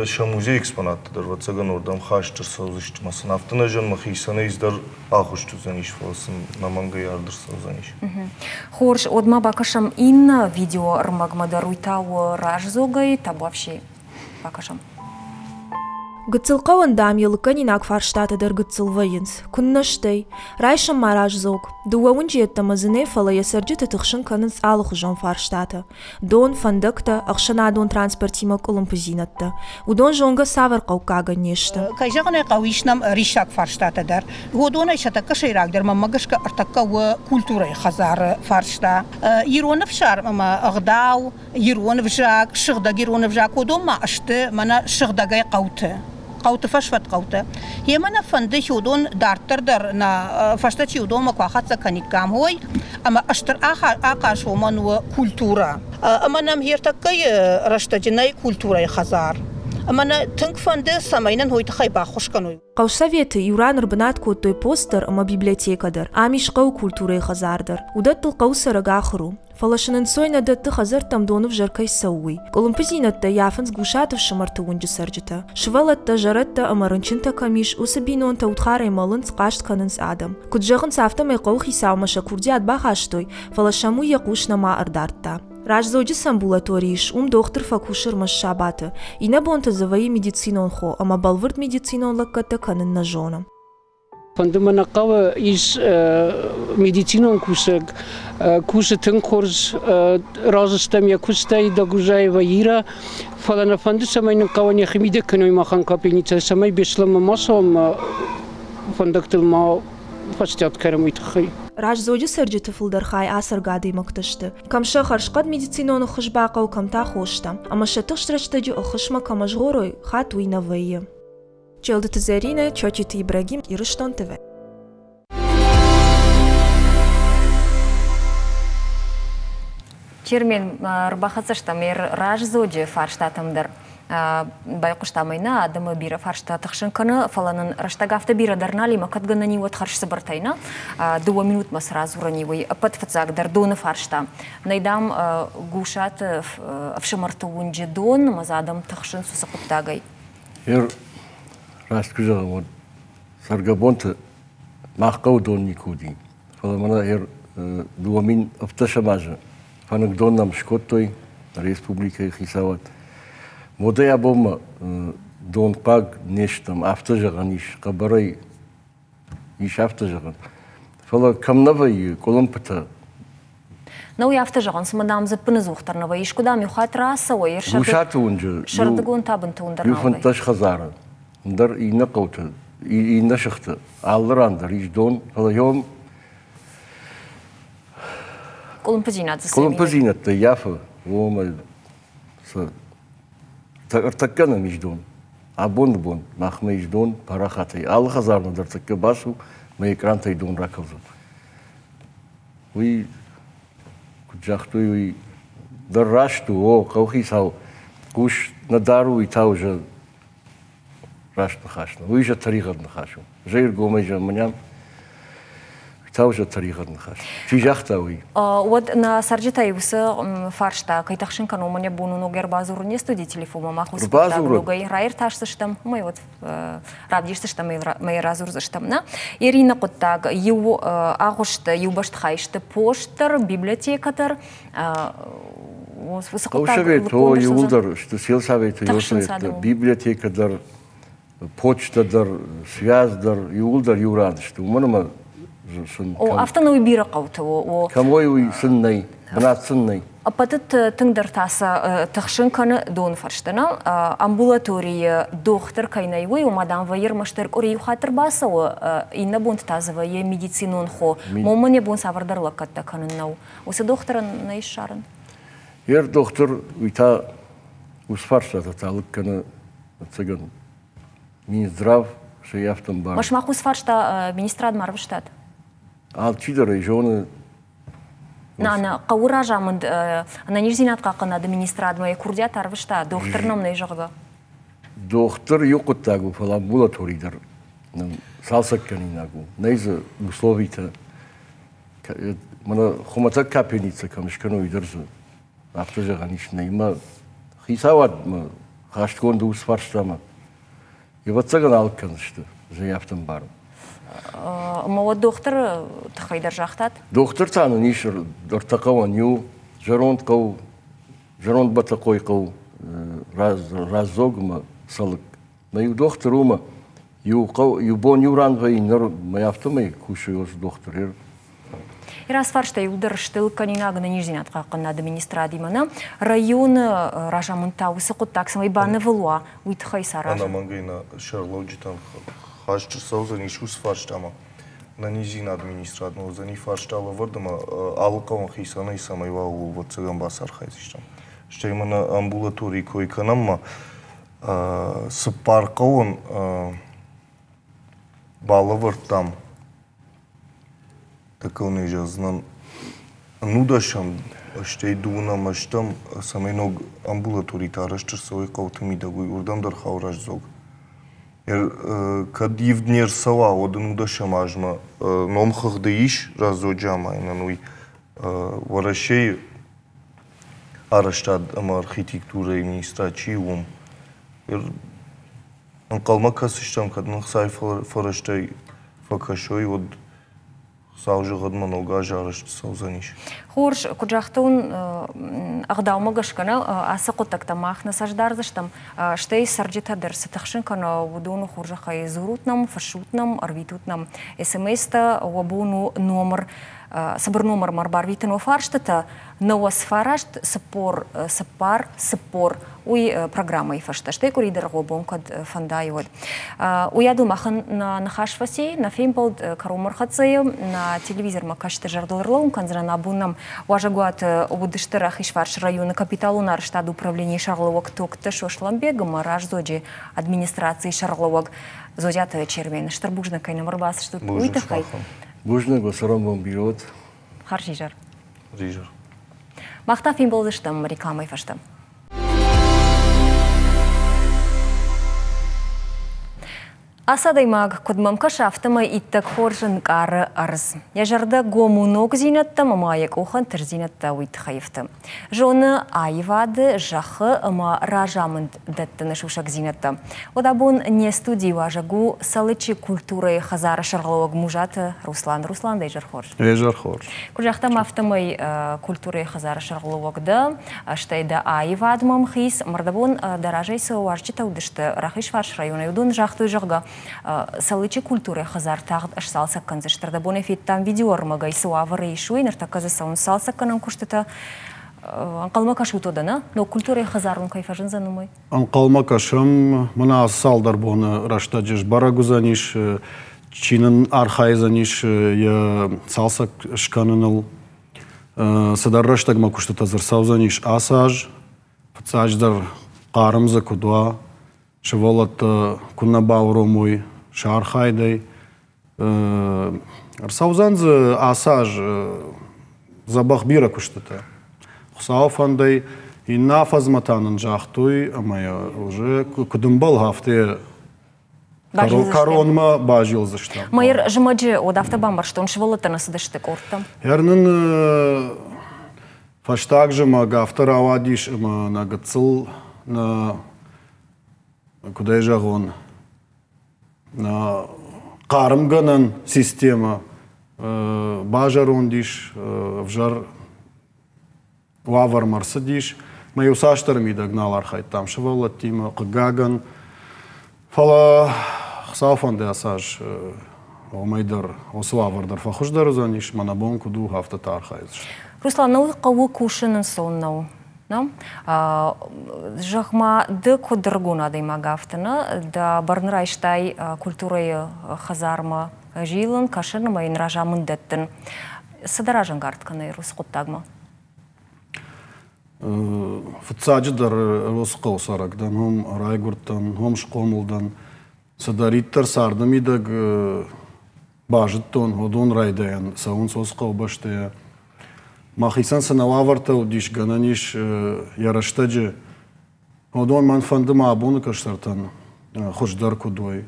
Сӕ музейы экспонаттӕ дӕр, ӕвӕццӕгӕн, уырдӕм хаст ӕрцӕудзысты ӕмӕ сын афтӕ нӕ зӕгъын, мӕхицӕнӕй дӕр агъуыст уыдзӕнис, фӕлӕ сын ӕнӕмӕнгӕй ард ӕрцӕудзӕнис. Хорз, уӕд ма бакӕсӕм иннӕ видеоӕрмӕгмӕ дӕр, уый та у раздзогӕй, табуафси. Бакӕсӕм. Гыццыл хъӕуӕн, дам, йӕ лыггӕнинаг фарстатӕ дӕр гыццыл вӕййынц. Куыннӕ стӕй. Райсӕм ма раздзог. Дыууӕ уынджы йеддӕмӕ дзы нӕ, фӕлӕ йӕ цӕрджыты тыхсын кӕнынц алыхуызон фарстатӕ. Дон, фӕндӕгтӕ, ӕхсӕнадон транспортимӕ къуылымпыдзинӕдтӕ. Уыдон зонгӕ цавӕр хъӕуккагӕн не сты? Кӕй зӕгъын ӕй хъӕуы, ис нӕм риссаг фарстатӕ дӕр. Уыдонӕй сӕ тӕккӕ сӕйрагдӕр, мӕнмӕ гӕсгӕ, ӕртӕккӕ у культурӕйы хӕдзары фарста. Ирон ӕфсарм ӕмӕ ӕгъдау, ирон ӕвзаг, сыгъдӕг ирон ӕвзаг, уыдон ма сты мӕнӕ сыгъдӕгӕй хъӕуты хъӕуты фӕсвӕд хъӕуты. Йемӕ нӕ фӕнды уыдон дарддӕр дӕр нӕ фӕстӕ чи уыдонмӕ куы ахӕццӕ кӕниккам, уой, ӕмӕ стыр ахъаз уымӕн у культурӕ. Ӕмӕ нӕм ӕртӕккӕйы рӕстӕджы нӕй культурӕйы хӕдзар. Ӕмӕ нӕ тынг фӕнды, цӕмӕй нын уый тыххӕй баххуыс кӕной. Хъӕусоветы иу ран ӕрбынат кодтой пост дӕр ӕмӕ библиотекӕ дӕр. Ам ис хъӕуы культурӕйы хӕдзар дӕр. Уыдӕттыл хъӕуы цӕрӕг ахуыр у. Фӕлӕ сын ӕнцой нӕ дӕтты хӕдзӕрттӕм доны взӕр кӕй цӕуы, уый. Къуылымпыдзинӕдтӕ йафынц Гусаты фсымӕрты уынджы цӕрджытӕ. Сывӕллӕттӕ, зӕрӕдтӕ ӕмӕ рынчынтӕ кӕм ис, уыцы бинонтӕ удхарӕй мӕлынц, хъаст кӕнынц адӕм. Куыд зӕгъынц, афтӕмӕй хъӕуыхицаумӕ сӕ курдиат бахастой, фӕлӕ сӕм уый йӕ хъус нӕма ӕрдардта. Раздзоджы цы амбулатори ис, уым дохтыр фӕкусы ӕрмӕст сабаты. Иннӕ бонты дзы вӕййы медицинон хо ӕмӕ бӕлвырд медицинон лӕггӕдтӕ кӕнын нӕ зоны. Фӕнды мӕ нӕ хъӕуы ис медицинон кусӕг, кусы тынг хорз, разы стӕм йӕ куыстӕй Дагузаева Ира, фӕлӕ нӕ фӕнды, цӕмӕй нын хъӕуӕн йӕхи мидӕг кӕной махӕн капельницӕ, цӕмӕй Беслӕнмӕ ма цӕуӕм, фӕндӕгтыл ма фӕстиат кӕнӕм, уый тыххӕй. Раздзоджы цӕрджыты фылдӕр хай ацӕргӕ адӕймӕгтӕ сты. Кӕм сӕ хӕрзхъӕд медицинон ӕххуыс бахъӕуы, кӕм та хостӕ. Ӕмӕ сӕ тыхст рӕстӕджы ӕххуысмӕ кӕмӕ згъорой, хатт уый нӕ вӕййы. Челдыты Зӕринӕ, Чочиты Ибрагим, Ирыстон ТВ. Чермен, ӕрбахӕццӕ стӕм раздзоджы фарстатӕм дӕр. Байхъуыстам ӕй нӕ адӕмы бирӕ фарстатӕ хсӕн кӕны, фӕлӕ нын рӕстӕг афтӕ бирӕ дӕр нал ӕмӕ кӕд гӕнӕн и, уӕд хӕрзцыбыртӕй нӕ. Дыууӕ минутмӕ цы радзурӕн и, уый ӕппӕт фыццагдӕр доны фарста. Нӕй, дам, Гусаты ӕфсымӕрты уынджы дон, ӕмӕ дзы адӕм тыхсынц уыцы хъуыддагӕй. Ер раст куы зӕгъӕм, уӕд цӕргӕбонты мах хъӕуы дон никуы уыди. Фӕлӕ мӕнӕ ер 2017 азы фӕныгдон нӕм скодтой республикӕйы хицауад. Модӕй абонмӕ донхъуаг не стӕм, афтӕ зӕгъӕн ис, хъӕбӕрӕй ис афтӕ зӕгъӕн. Фӕлӕ кӕм нӕ вӕййы къуылымпытӕ. Нӕ уый афтӕ зӕгъын, цыма дам дзы ӕппынӕдзухдӕр нӕ вӕййы. Искуы дам иу хатт рацӕуа, Гусаты уынджы сӕрдыгон та бынтондӕр иу 15 хӕдзары, ӕндӕр иннӕ хъӕуты, иннӕ сыхты алы ран дӕр ис дон, фӕлӕ йом къуылымпыдзинад дзы къуылымпыдзинӕдтӕ ййафы, уомӕ сӕ ӕртӕккӕ нӕм ис дон. Абоны бон махмӕ ис дон парахатӕй. Алы хӕдзармӕ дӕр тӕккӕ бацу, мӕ экрантӕй дон ракӕлдзӕн. Уый, куыд загътой, уый дӕр раст у, о, хъӕухицау хъус нӕ дары, уый та уже раст ныхас нӕ. Уый же тӕригъӕд ныхас у. Зӕйргомӕй зӕгъ та уже тӕригъӕд ныхас. Чи загъта уый? Уӕд нӕ цӕрджытӕй уыцы фарста кӕй тыхсын кӕны, уымӕн йӕ бон у ног ӕрбадзурын не студийы телефонмӕ, мах уыцы хъуыддаг ногӕй раиртасдзыстӕм, уымӕй уӕд равдисдзыстӕм ӕмӕ радзурдзыстӕм. Нӕ Ирины хъуыддаг иу агъуысты, иу бӕстыхай сты пост дӕр, библиотекӕ дӕр. Уыцы хъуыддаг Хъӕусовет, о, иууылдӕр сты сельсоветы, библиотекӕ дӕр, почта дӕр, связь дӕр, иууылдӕр иу ран сты, уымӕн ӕмӕ сын... О, афтӕ нӕ уый бирӕ хъӕуты у. Кӕм уой, уый сын нӕй, бынат сын нӕй. Ӕппӕты тынгдӕр та сӕ тыхсын кӕны доны фӕрсты. Нӕ амбулаторийы дохтыр кӕй нӕй, уый, ома, дам, вӕййы ӕрмӕстдӕр къуыри иу хатт ӕрбацӕуы, иннӕ бонты та дзы вӕййы медицинон хо. Момӕн йӕ бон цавӕрдӕр лӕггӕдтӕ кӕнын нӕу. Уыцы дохтырӕн нӕй ссарын? Йе дохтыр, уый та уыцы фарстатӕ та лыг кӕны ӕцӕгӕн Минздрав сӕ ӕмбары. Сымах уыцы фарста министрадмӕ ӕрвыстат? Алчидӕр ӕй зоны. Нӕ, нӕ, хъӕуы разамынд ӕнӕниздзинад хъахъхъӕнады министрадмӕ йӕ курдиат ӕрвыста, дохтыр нӕм нӕй, зӕгъгӕ. Дохтыр иу хъуыддаг у, фӕлӕ амбулатори дӕр нын цалцӕггӕнинаг у. Нӕй дзы условитӕ. Мӕнӕ хуымӕтӕг капельницӕ кӕм скӕной, дӕр дзы афтӕ зӕгъӕн ис нӕй. Мӕ хицауадмӕ хастгонд ус фарстамӕ. Ӕвӕццӕгӕн алыг кӕндзысты, зӕй афтӕ ӕмбарын. Ӕмӕ уӕд дохтыры тыххӕй дӕр загътат? Дохтыр та нын ис ӕртӕ хъӕуӕн иу зӕронд хъӕу, зӕронд Бӕтӕхъойы хъӕу Раздзог ӕмӕ Цӕлыкк. Мӕ иу дохтыр у мӕ иу хъӕу, иу бон иу ран вӕййы, ныр мӕ афтӕмӕй кусы уыцы дохтыр. Расфарста иуылдӕр сты кӕнинаг ӕнӕниздзинад хъахъхъӕнынады министрадимӕ нӕ районы разамынд та уыцы хъуыддаг цӕмӕй банывыл уа, уый тыххӕй саразын. Ӕнӕмӕнгӕй нӕ сӕргълӕуджытӕн хаст ӕрцӕудзӕнис уыцы фарстамӕ. Ӕнӕниздзинады министрадмӕ уыдзӕни фарста лӕвӕрд ӕмӕ алы хъӕуӕн хицӕнӕй цӕмӕй уа, ууыл ӕвӕццӕгӕн бацархайдзыстӕм. Стӕй ма нӕ амбулаторийы кой кӕнӕм ма цыппар хъӕуӕн балӕвӕрдтам такого не зӕгъдзынӕн нудӕсӕм Стӕй дыууынӕм ӕзтӕм, цӕмӕй ног амбулаторитӕ арӕзт ӕрцӕуой хъӕуты мидӕг, уый уырдӕм дӕр хауы Раздзог. Кӕд ивд не рцӕуа, уӕд ын удӕсӕм азмӕ номхыгъды ис Раздзоджы амайынӕн уый Уӕрӕсейы арӕзтад ӕмӕ архитектурӕйы министрад чи у, уым. Ӕнхъӕлмӕ кӕсдзыстӕм, кӕд нын ӕхцайы фӕрӕзтӕй фӕкӕсой, уӕд Хуыцау зӕгъӕд, мӕ ног аз арӕзт цӕудзӕнис. Хорз, куыд загътон, ӕгъдаумӕ гӕсгӕ нӕ ацы хъуыддӕгтӕ мах нӕ цӕст дардзыстӕм, стӕй цӕрджытӕ дӕр цы тыхсын кӕны, уыдоны хорзӕхӕй дзурут нӕм, фыссут нӕм, ӕрвитут нӕм СМС-тӕ, уӕ бон у номыр цыбыр номырмӕ ӕрбарвитын уӕ фарстытӕ 99 44 40 уый программӕйы фӕстӕ, стӕй къуыри дӕргъы бон кӕд фӕндайы, уӕд. Уыйадыл махӕн нӕ ныхас фӕци, нӕ фембӕлд кӕронмӕ ӕрхӕццӕ нӕ телевизормӕ кӕсты зӕрдыл ӕрлӕууын кӕндзынӕн. Абон нӕм уазӕгуаты уыдысты Рахизфарсы районы капиталон арӕзтады управленийы сӕргълӕууӕг Токты Сослӕнбег ӕмӕ Раздзоджы администрацийы сӕргълӕууӕг Зозиаты Чермен. Стыр бузныг, кӕй нӕм ӕрбацыдыстут, уый тыххӕй. Бузныг, уӕ цӕрӕнбон бирӕ уӕд. Хӕрзизӕр. Хӕрзизӕр. Мах та фембӕлдзыстӕм рекламӕйы фӕстӕ. Ацы адӕймаг, куыд мӕм кӕсы, афтӕмӕй иттӕг хорз ӕнкъары ӕрдз. Йӕ зӕрдӕ гом у ногдзинӕдтӕм ӕмӕ йӕ къухӕн тырдзинӕдтӕ уый тыххӕй ӕфты. Зоны аивады, зӕххы ӕмӕ разамынд дӕттыны сусӕгдзинӕдтӕ. Уӕд абон не студийы уазӕг у Цӕлыччы культурӕйы хӕдзары сӕргълӕууӕг Музаты Руслан. Руслан, дӕ изӕр хорз. Изӕр хорз. Куыд загътам, афтӕмӕй культурӕйы хӕдзары сӕргълӕууӕг дӕ, стӕй дӕ аивадмӕ ӕмхиц. Мӕрдӕбон дӕ разӕй цы уазджытӕ уыдысты Рахизфарс районӕй, уыдон загътой, зӕгъгӕ, Цӕлыччы культурӕйы хӕдзар тагъд сцалцӕг кӕндзысты. Ӕрдӕбонӕй федтам видеоӕрмӕгӕй, цы уавӕры ис, уый. Ныртӕккӕ дзы цӕуынц цалцӕггӕнӕн куыстытӕ. Ӕнхъӕлмӕ кӕсут уӕдӕ, нӕ? Ног культурӕйы хӕдзар уын кӕй фӕзындзӕн, уымӕй? Ӕнхъӕлмӕ кӕсӕм. Мӕнӕ ацы цалдӕр боны рӕстӕджы сбӕрӕг уыдзӕнис, чи нын архайдзӕнис йӕ цалцӕг скӕныныл. Цыдӕр рӕстӕгмӕ куыстытӕ дзы рцӕудзӕнис ацы аз. Фыццаджыдӕр хъарм дзы куыд уа, сывӕллӕттӕ куы нӕ бауромой сӕ архайдӕй. Ӕрцӕудзӕн дзы ацы аз дзӕбӕх бирӕ куыстытӕ. Хуыцауы фӕндӕй иннӕ афӕдзмӕ та нын загътой, ӕмӕ уже куыд ӕмбӕлы, афтӕ кӕронмӕ базилдзыстӕм. Майыр зымӕджы уӕд афтӕ бамбӕрстон, сывӕллӕттӕ нӕ цыдысты къордтӕм. Ӕр нын фӕстаг зымӕг афтӕ рауадис, ӕмӕ нӕ гыццыл, нӕ, куыд ӕй зӕгъон, нӕ хъармгӕнӕн системӕ базӕронд ис, ӕвзӕр уавӕрмӕ ӕрцыдис. Мӕ иу цасдӕры мидӕг нал архайдтам сывӕллӕттимӕ, хъыгагӕн. Фӕлӕ Хуыцауы фӕнды ацы аз уымӕй дӕр уыцы уавӕр дӕр фӕхуыздӕр уыдзӕнис, мӕнӕ бон куыд у, афтӕ та архайдзысты. Руслан, науы хъӕуы кусын ӕнцон нӕу. Нӕ? Зӕгъ-ма, ды куыд ӕрыгон адӕймаг афтӕ нӕ, дӕ бӕрн райстай культурӕйы хӕдзармӕ зилын, кӕсын ӕмӕ йын разамынд дӕттын. Цы дӕ разӕнгард кӕны уыцы хъуыддагмӕ? Фыццаджыдӕр Росхъӕуы цӕрӕг дӕн, уым райгуырдтӕн, уым схъомыл дӕн. Цыдӕриддӕр царды мидӕг базыдтон, уыдон райдайӕн цӕуынц уыцы хъӕубӕстӕйӕ. Мӕхицӕн цы нӕ уавӕртӕ уыдис, гӕнӕн ис йӕ рӕстӕджы, уыдон мӕн фӕнды мӕ абоны кӕстӕртӕн хуыздӕр куыд уой.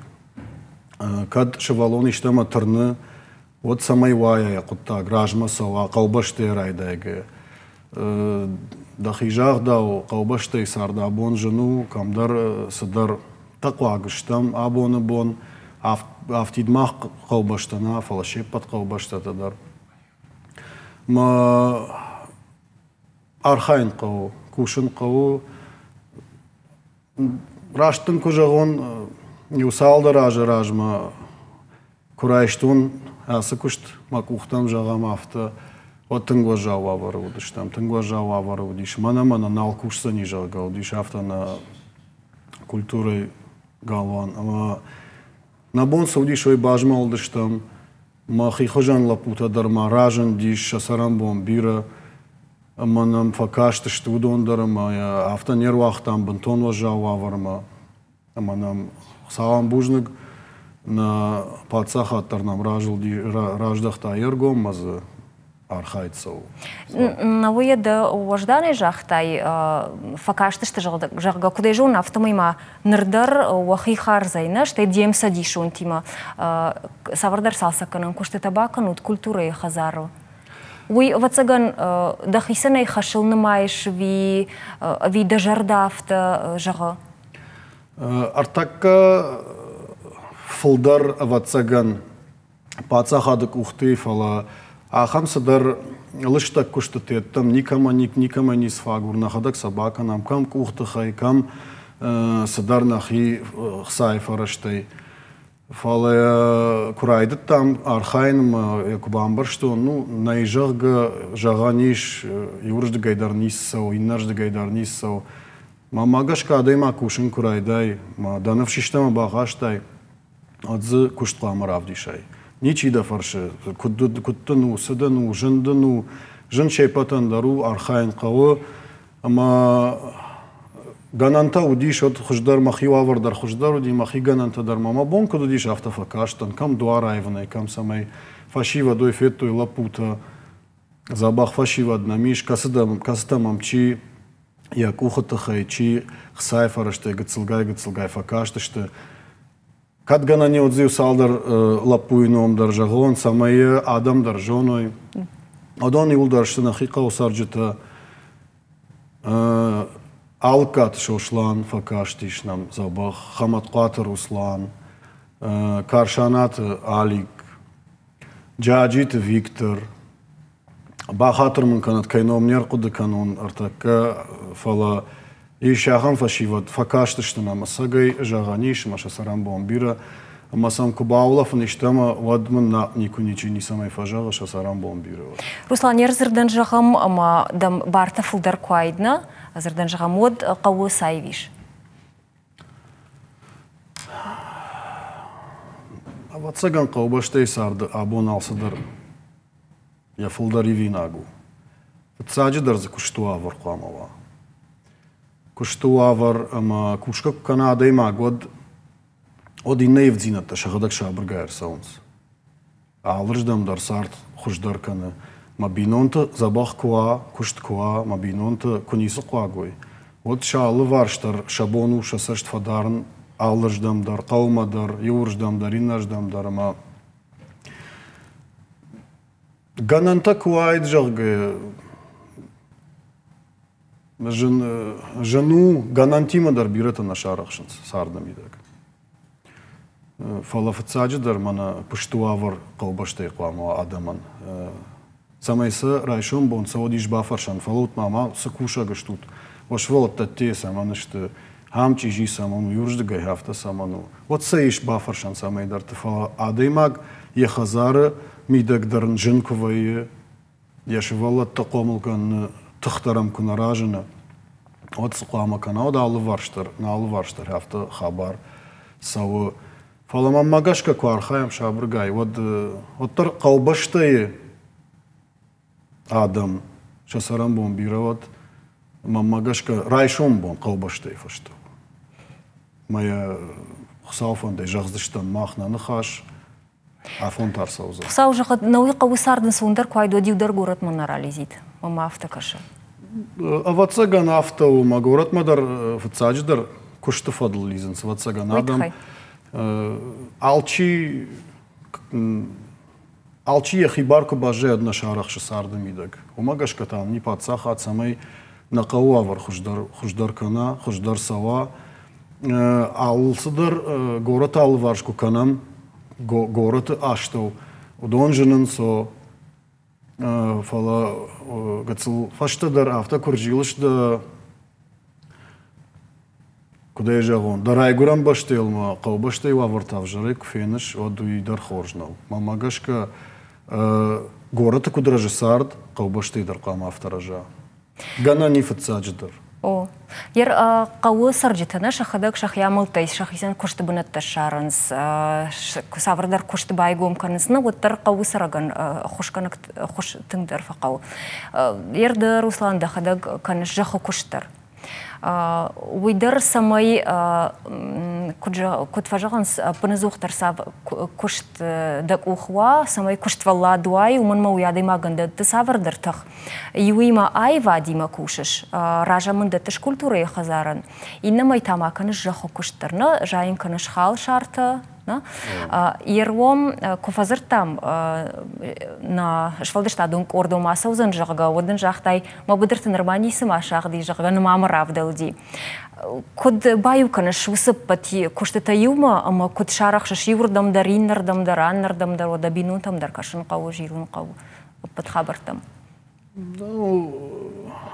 Кӕд сывӕллон истӕмӕ тырны, уӕд цӕмӕй уайа йӕ хъуыддаг, размӕ цӕуа, хъӕубӕстӕй райдайгӕ. Дӕхи загъдау, хъӕубӕстӕй цард абон зын у, кӕмдӕр цыдӕр хъуаг стӕм абоны бон. Афтид мах хъӕубӕстӕ нӕ, фӕлӕ се ппӕт хъӕубӕстӕтӕ дӕр. Мӕ архайын хъӕуы, кусын хъӕуы. Раст дын куы зӕгъон, иу цалдӕр азы размӕ куы райстон ацы куыст мӕ къухтӕм, зӕгъӕм, афтӕ, уӕд тынг уӕззау уавӕры уыдыстӕм, тынг уӕззау уавӕры уыдис. Мӕнӕ мӕнӕ нал кусдзӕни, зӕгъгӕ, уыдис афтӕ нӕ культурӕйы галуан. Ӕмӕ нӕ бон цы уыдис, уый базмӕлыдыстӕм. Мӕхи хуызӕн лӕппутӕ дӕр ма разындис, сӕ цӕрӕнбон бирӕ. Ӕмӕ нӕм фӕкастысты уыдон дӕр ӕмӕ афтӕ не руагътам бынтон уӕззау уавӕрмӕ. Ӕмӕ нӕм Хуыцауӕн бузныг, нӕ паддзахад дӕр нӕм раздӕхта йе ргом ӕмӕ дзы архайд цӕуы. Науӕ дӕ уӕзданӕй загътай, фӕкастысты, зӕгъгӕ, куыдӕй зонын, афтӕмӕй ма ныр дӕр уӕхи хардзӕй нӕ, стӕй де мцӕдисонтимӕ цавӕрдӕр цалцӕггӕнӕн куыстытӕ бакӕнут культурӕйы хӕдзары. Уый, ӕвӕццӕгӕн, дӕхицӕн ӕй хӕсыл нымайыс ӕви, ӕви дӕ зӕрдӕ афтӕ зӕгъы? Ӕртӕккӕ фылдӕр, ӕвӕццӕгӕн, паддзахады къухты, фӕлӕ ахӕм цыдӕр лыстӕг куыстыты йеддӕм никӕмӕ никӕмӕ ницы фаг у, нӕхӕдӕг сӕ бакӕнӕм, кӕм къухтыхӕй, кӕм цыдӕр нӕхи хцайы фӕрӕзтӕй. Фӕлӕ куы райдыдтам архайынмӕ, куы бамбӕрстон, ну, нӕй, зӕгъгӕ, зӕгъӕн ис, иуырдыгӕй дӕр ницы цӕуы, иннӕрдыгӕй дӕр ницы цӕуы. Мӕнмӕ гӕсгӕ адӕймаг кусын куы райдай, ма дӕ ныфс истӕмӕ бахастай, уӕд дзы куыст хъуамӕ равдисай. Ничи дӕ фӕрсы, куыд, куыд дын у, цы дын у, зын дын у, зын се ппӕтӕн дӕр у, архайын хъӕуы. Ӕмӕ гӕнӕнтӕ уыдис, уӕд хуыздӕр, мӕхи уавӕр дӕр хуыздӕр уыди, мӕхи гӕнӕнтӕ дӕр ма мӕ бон куыд уыдис, афтӕ фӕкастӕн, кӕм дуар аивынӕй, кӕм цӕмӕй. Фӕсивӕд ой федтой лӕппутӕ, дзӕбӕх фӕсивӕд нӕм ис, кӕцытӕ мӕм чи йӕ къухы тыххӕй, чи хцайы фӕрӕзтӕй гыццылгай-гыццылгай фӕкастысты. Кӕд гӕнӕн уыд иу цалдӕр лӕппуйы ном дӕр зӕгъон, цӕмӕй адӕм дӕр зоной. Уыдон иуылдӕр сты нӕхи хъӕуы цӕрджытӕ. Алыккаты Сослан фӕкастис нӕм дзӕбӕх, Хӕмӕтхъуаты Руслан, Карсанаты Алик, Джаджиты Виктор. Бахатыр мын кӕнӕд, кӕй ном не рхъуыды кӕнон ӕртӕккӕ, фӕлӕ ис ахӕм фӕсивӕд, фӕкастысты нӕм ӕцӕгӕй, зӕгъӕн ис, ӕмӕ сӕ цӕрӕнбон бирӕ. Ӕмӕ сӕм куы баулӕфын истӕмӕ, уӕд мын нӕ никуы ничи ницӕмӕй фӕзӕгъы, сӕ цӕрӕнбон бирӕ уӕд. Руслан, йе рдзырдӕн зӕгъӕм, ӕмӕ дӕм бартӕ фылдӕр куы уаид, нӕ? Дзырдӕн зӕгъӕм, уӕд хъӕуы цаив ис? Ӕвӕццӕгӕн, хъӕубӕстӕйы царды абон алцыдӕр йӕ фылдӕр ивинаг у. Фыццаджыдӕр дзы куысты уавӕр хъуамӕ уа. Куысты уавӕр ӕмӕ кусгӕ куы кӕна адӕймаг, уӕд, уӕд иннӕ ивддзинӕдтӕ сӕхӕдӕг сабыргай ӕрцӕуынц. Алырдӕм дӕр цард хуыздӕр кӕны. Мӕ бинонты дзӕбӕх куы уа, куыст куы уа, мӕ бинонты куы ницы хъуаг уой, уӕд сӕ алыварс дӕр сӕ бон у сӕ цӕст фӕдарын алырдӕм дӕр, хъӕумӕ дӕр, иуырдӕм дӕр, иннӕрдӕм дӕр ӕмӕ гӕнӕнтӕ куы уаид, зӕгъгӕ, зын, зын у, гӕнӕнтимӕ дӕр бирӕтӕ нӕ сарӕхсынц царды мидӕг. Фӕлӕ фыццаджыдӕр мӕнӕ куысты уавӕр хъӕубӕстӕй хъуамӕ уа адӕмӕн. Цӕмӕй сӕ райсом бон цӕуӕд ис бафӕрсӕн, фӕлӕут ма ма цы кусӕг стут, уӕ сывӕллӕттӕ ӕддейы цӕмӕн сты, ам чъизи цӕмӕн у, иуырдыгӕй афтӕ цӕмӕн у. Уӕд сӕ ис бафӕрсӕн цӕмӕйдӕрты, фӕлӕ адӕймаг йӕ хӕдзары мидӕг дӕр ын зын куы вӕййы, йӕ сывӕллӕттӕ хъомыл кӕныны тых дӕр ӕм куы нӕ разыны, уӕд цы хъуамӕ кӕна, уӕд алыварс дӕр, нӕ алыварс дӕр афтӕ хабар цӕуы. Фӕлӕ мӕнмӕ гӕсгӕ куы архайӕм сабыргай, уӕд уӕддӕр хъӕубӕстӕйы адӕм сӕ цӕрӕнбон бирӕ уӕд, мӕнмӕ гӕсгӕ райсом бон хъӕубӕстӕйы фӕстӕ. Мӕ йӕ Хуыцауы фӕндӕй зӕгъдзыстӕм мах нӕ ныхас, афон та ӕрцӕудзӕн. Хуыцау зӕгъӕд, науи хъӕуы цард ӕнцондӕр куы уайд, уӕд иу дӕр горӕтмӕ нӕ ралидзид. Мӕнмӕ афтӕ кӕсы. Ӕвӕццӕгӕн, афтӕ у. Мӕ горӕтмӕ дӕр фыццаджыдӕр куысты фӕдыл лидзынц, ӕвӕццӕгӕн, адӕм. Алчи алчи йӕхи бар куы баззайӕд нӕ сарӕхсы царды мидӕг. Уымӕ гӕсгӕ та ни паддзахад, цӕмӕй нӕ хъӕуы уавӕр хуыздӕр, хуыздӕр кӕна, хуыздӕр цӕуа. Алцыдӕр горӕты алыварс куы кӕнӕм, горӕты астӕу, уыдон зынынц, о, фӕлӕ гыццыл фӕстӕдӕр афтӕ куы рзилыс дӕ куыд ӕй зӕгъон, дӕ райгуырӕн бӕстӕйыл ма хъӕубӕстӕйы уавӕртӕ ӕвзӕрӕй куы феныс, уӕд уый дӕр хорз нӕу. Мӕнмӕ гӕсгӕ, горӕты куыд рӕзы цард, хъӕубӕстӕйы дӕр хъуамӕ афтӕ рӕза. Гӕнӕн и фыццаджыдӕр. О. Ер хъӕуы цӕрджытӕ нӕ сӕхӕдӕг сӕхи амӕлттӕй сӕхицӕн куысты бынӕттӕ ссарынц, цавӕрдӕр куыст байгом кӕнынц, нӕ уӕддӕр хъӕуы цӕрӕгӕн ӕххуысгӕнӕг ӕххуыс тынгдӕр фӕхъӕуы. Ер ды, Руслан, дӕхӕдӕг кӕныс зӕххы куыст дӕр. Уый дӕр цӕмӕй Куыд фӕзӕгъынц, ӕппынӕдзухдӕр куыст дӕ къух уа, цӕмӕй куыствӕллад уай, уымӕн ма уый адӕймагӕн дӕтты цавӕрдӕр тых. Иуимӕ аивадимӕ кусыс, разамынд дӕттыс культурӕйы хӕдзарӕн, иннӕмӕй та ма кӕныс зӕххы куыст дӕр, нӕ зайын кӕныс халсартӕ, нӕ? Йе ргом куы фӕдзырдтам нӕ сфӕлдыстадон къордом ацӕудзӕн, зӕгъгӕ, уӕд ын загътай, мӕ быдырты нырма ницыма сагъди, зӕгъгӕ, нырма мӕ равдӕлди. Куыд баиу кӕныс уыцы ӕппӕт куыстытӕ иумӕ ӕмӕ куыд сарӕхсыс иуырдӕм дӕр, иннӕрдӕм дӕр, аннӕрдӕм дӕр, уӕдӕ бинонтӕм дӕр кӕсын хъӕуы, зилын хъӕуы ӕппӕт хабӕрттӕм? Ну,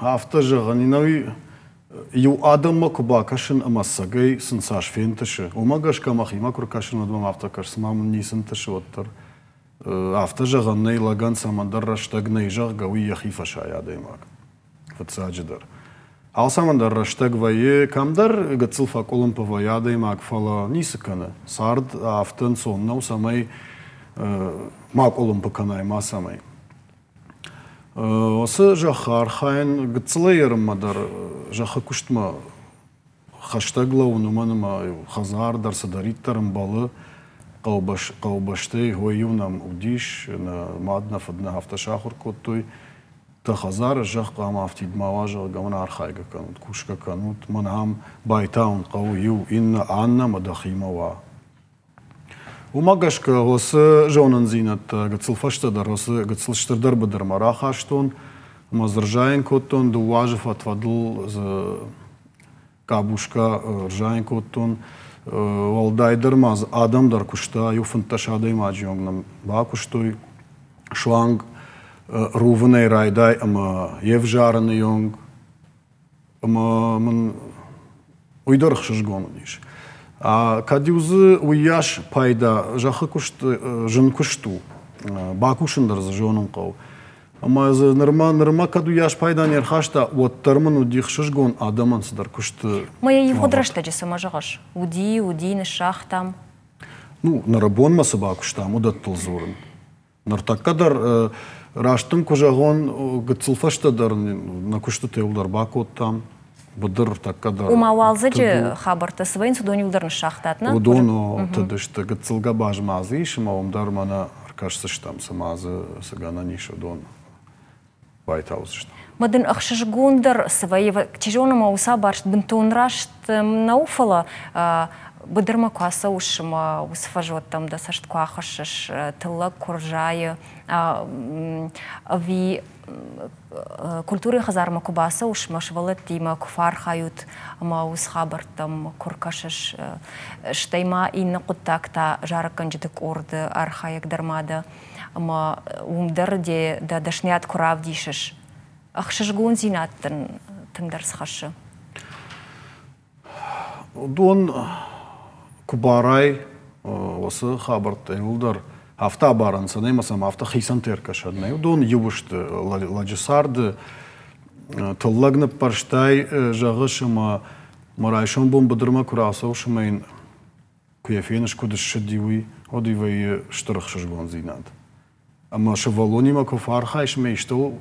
афтӕ зӕгъӕн, ӕнӕуи иу адӕммӕ куы бакӕсын ӕмӕ цӕгӕй сын цас фентысы, уымӕ гӕсгӕ мӕхимӕ куы ркӕсын, уӕд мӕм афтӕ кӕсы, цыма мын ницы нтысы, уӕддӕр. Афтӕ зӕгъӕн нӕй, лӕгӕн цӕмӕндӕр рӕстӕг нӕй, зӕгъгӕ, уый йӕхи фӕсайы адӕймаг. Фыццаджыдӕр. Алцӕмӕн дӕр рӕстӕг вӕййы, кӕмдӕр гыццыл фӕкъуылымпы вӕййы адӕймаг, фӕлӕ ницы кӕны. Цард афтӕ ӕнцон нӕу, цӕмӕй ма къуылымпы кӕнай, мацӕмӕй. Уыцы зӕххы архайын гыццылӕй ерынмӕ дӕр зӕххы куыстмӕ хӕстӕг лӕууын, уымӕн ӕмӕ хӕдзар дӕр цыдӕриддӕр ӕмбӕлы хъӕубӕстӕй, хой-иу нӕм уыдис, нӕ мад, нӕ фыд нӕ афтӕ сахуыр кодтой. Дӕ хӕдзары зӕхх хъуамӕ афтид ма уа, зӕгъгӕ, мын архайгӕ кӕнут, кусгӕ кӕнут, мӕн ам байтауын хъӕуы иу, иннӕ, аннӕ ӕмӕ дӕхимӕ уа. Уымӕ гӕсгӕ уыцы зонындзинӕдтӕ гыццыл фӕстӕдӕр уыцы гыццыл стырдӕр быдырмӕ рахастон ӕмӕ дзы рзайын кодтон, дыууӕ азы фӕд-фӕдыл дзы къабуска рзайын кодтон. Уӕлдайдӕр ма дзы адӕм дӕр куыста, иу 15 адӕймаджы онг нӕм бакуыстой. Суанг рувынӕй райдай ӕмӕ йе взарыны онг. Ӕмӕ мын уый дӕр ӕхсызгон уыдис. Кӕд-иу дзы уыйас пайда зӕххы куыст зын куыст у, бакусын дӕр дзы зонын хъӕуы. Ӕмӕ дзы нырма, нырма кӕд уыйас пайда не рхаста, уӕддӕр мын уыди ӕхсызгон адӕмӕн цыдӕр куысты. Мӕ ивгъуыд рӕстӕджы цымӕ зӕгъыс? Уыди, уыди, ныссагътам. Ну, ныры бонмӕ цы бакуыстам, уыдӕттыл дзурын. Ныртӕккӕ дӕр, раст дын куы зӕгъон, гыццыл фӕстӕдӕр нӕ куыстытӕ иуылдӕр бакодтам. Быдыр ӕртӕккӕ дӕр. Ома уалдзӕджы хабӕрттӕ цы вӕййынц, уыдон иуылдӕр ныссагътат, нӕ? Уыдон тыдысты. Гыццыл гӕбаз ма дзы ис, ӕмӕ уым дӕр мӕнӕ ӕркӕсдзыстӕм, цыма дзы цы гӕнӕн ис, уыдон байтаудзыстӕм. Мӕ дын ӕхсызгондӕр цы вӕййы, чи зоны ма уыцы абарст бынтон раст нӕу, фӕлӕ быдырмӕ куы ацӕуыс ӕмӕ уыцы фӕзуӕттӕм дӕ цӕст куы ахӕссыс, тыллӕг куы рзайы, ӕви культурӕйы хӕдзармӕ куы бацӕуыс ӕмӕ сывӕллӕттимӕ куы фӕархайут ӕмӕ уыцы хабӕрттӕм куы ркӕсыс, стӕй ма иннӕ хъуыддаг та зарӕггӕнджыты къорды архайӕг дӕр ма дӕ, ӕмӕ уым дӕр дӕ дӕсныйад куы равдисыс, ӕхсызгондзинад дын тынгдӕр цы хӕссы? Уыдон куы барай, уыцы хабӕрттӕ иууылдӕр афтӕ абарӕн сӕ нӕй ӕмӕ сӕм афтӕ хицӕнтӕ ӕркӕсӕн нӕй. Уыдон иу сты лӕджы царды тыллӕг ныппӕрстай, зӕгъыс, ӕмӕ мӕ райсом бон быдырмӕ куы рацӕуыс ӕмӕ йын куы йӕ феныс, куыд ссыди, уый, уӕд уый вӕййы стыр ӕхсызгондзинад. Ӕмӕ сывӕллонимӕ куы фӕархайыс ӕмӕ истӕуыл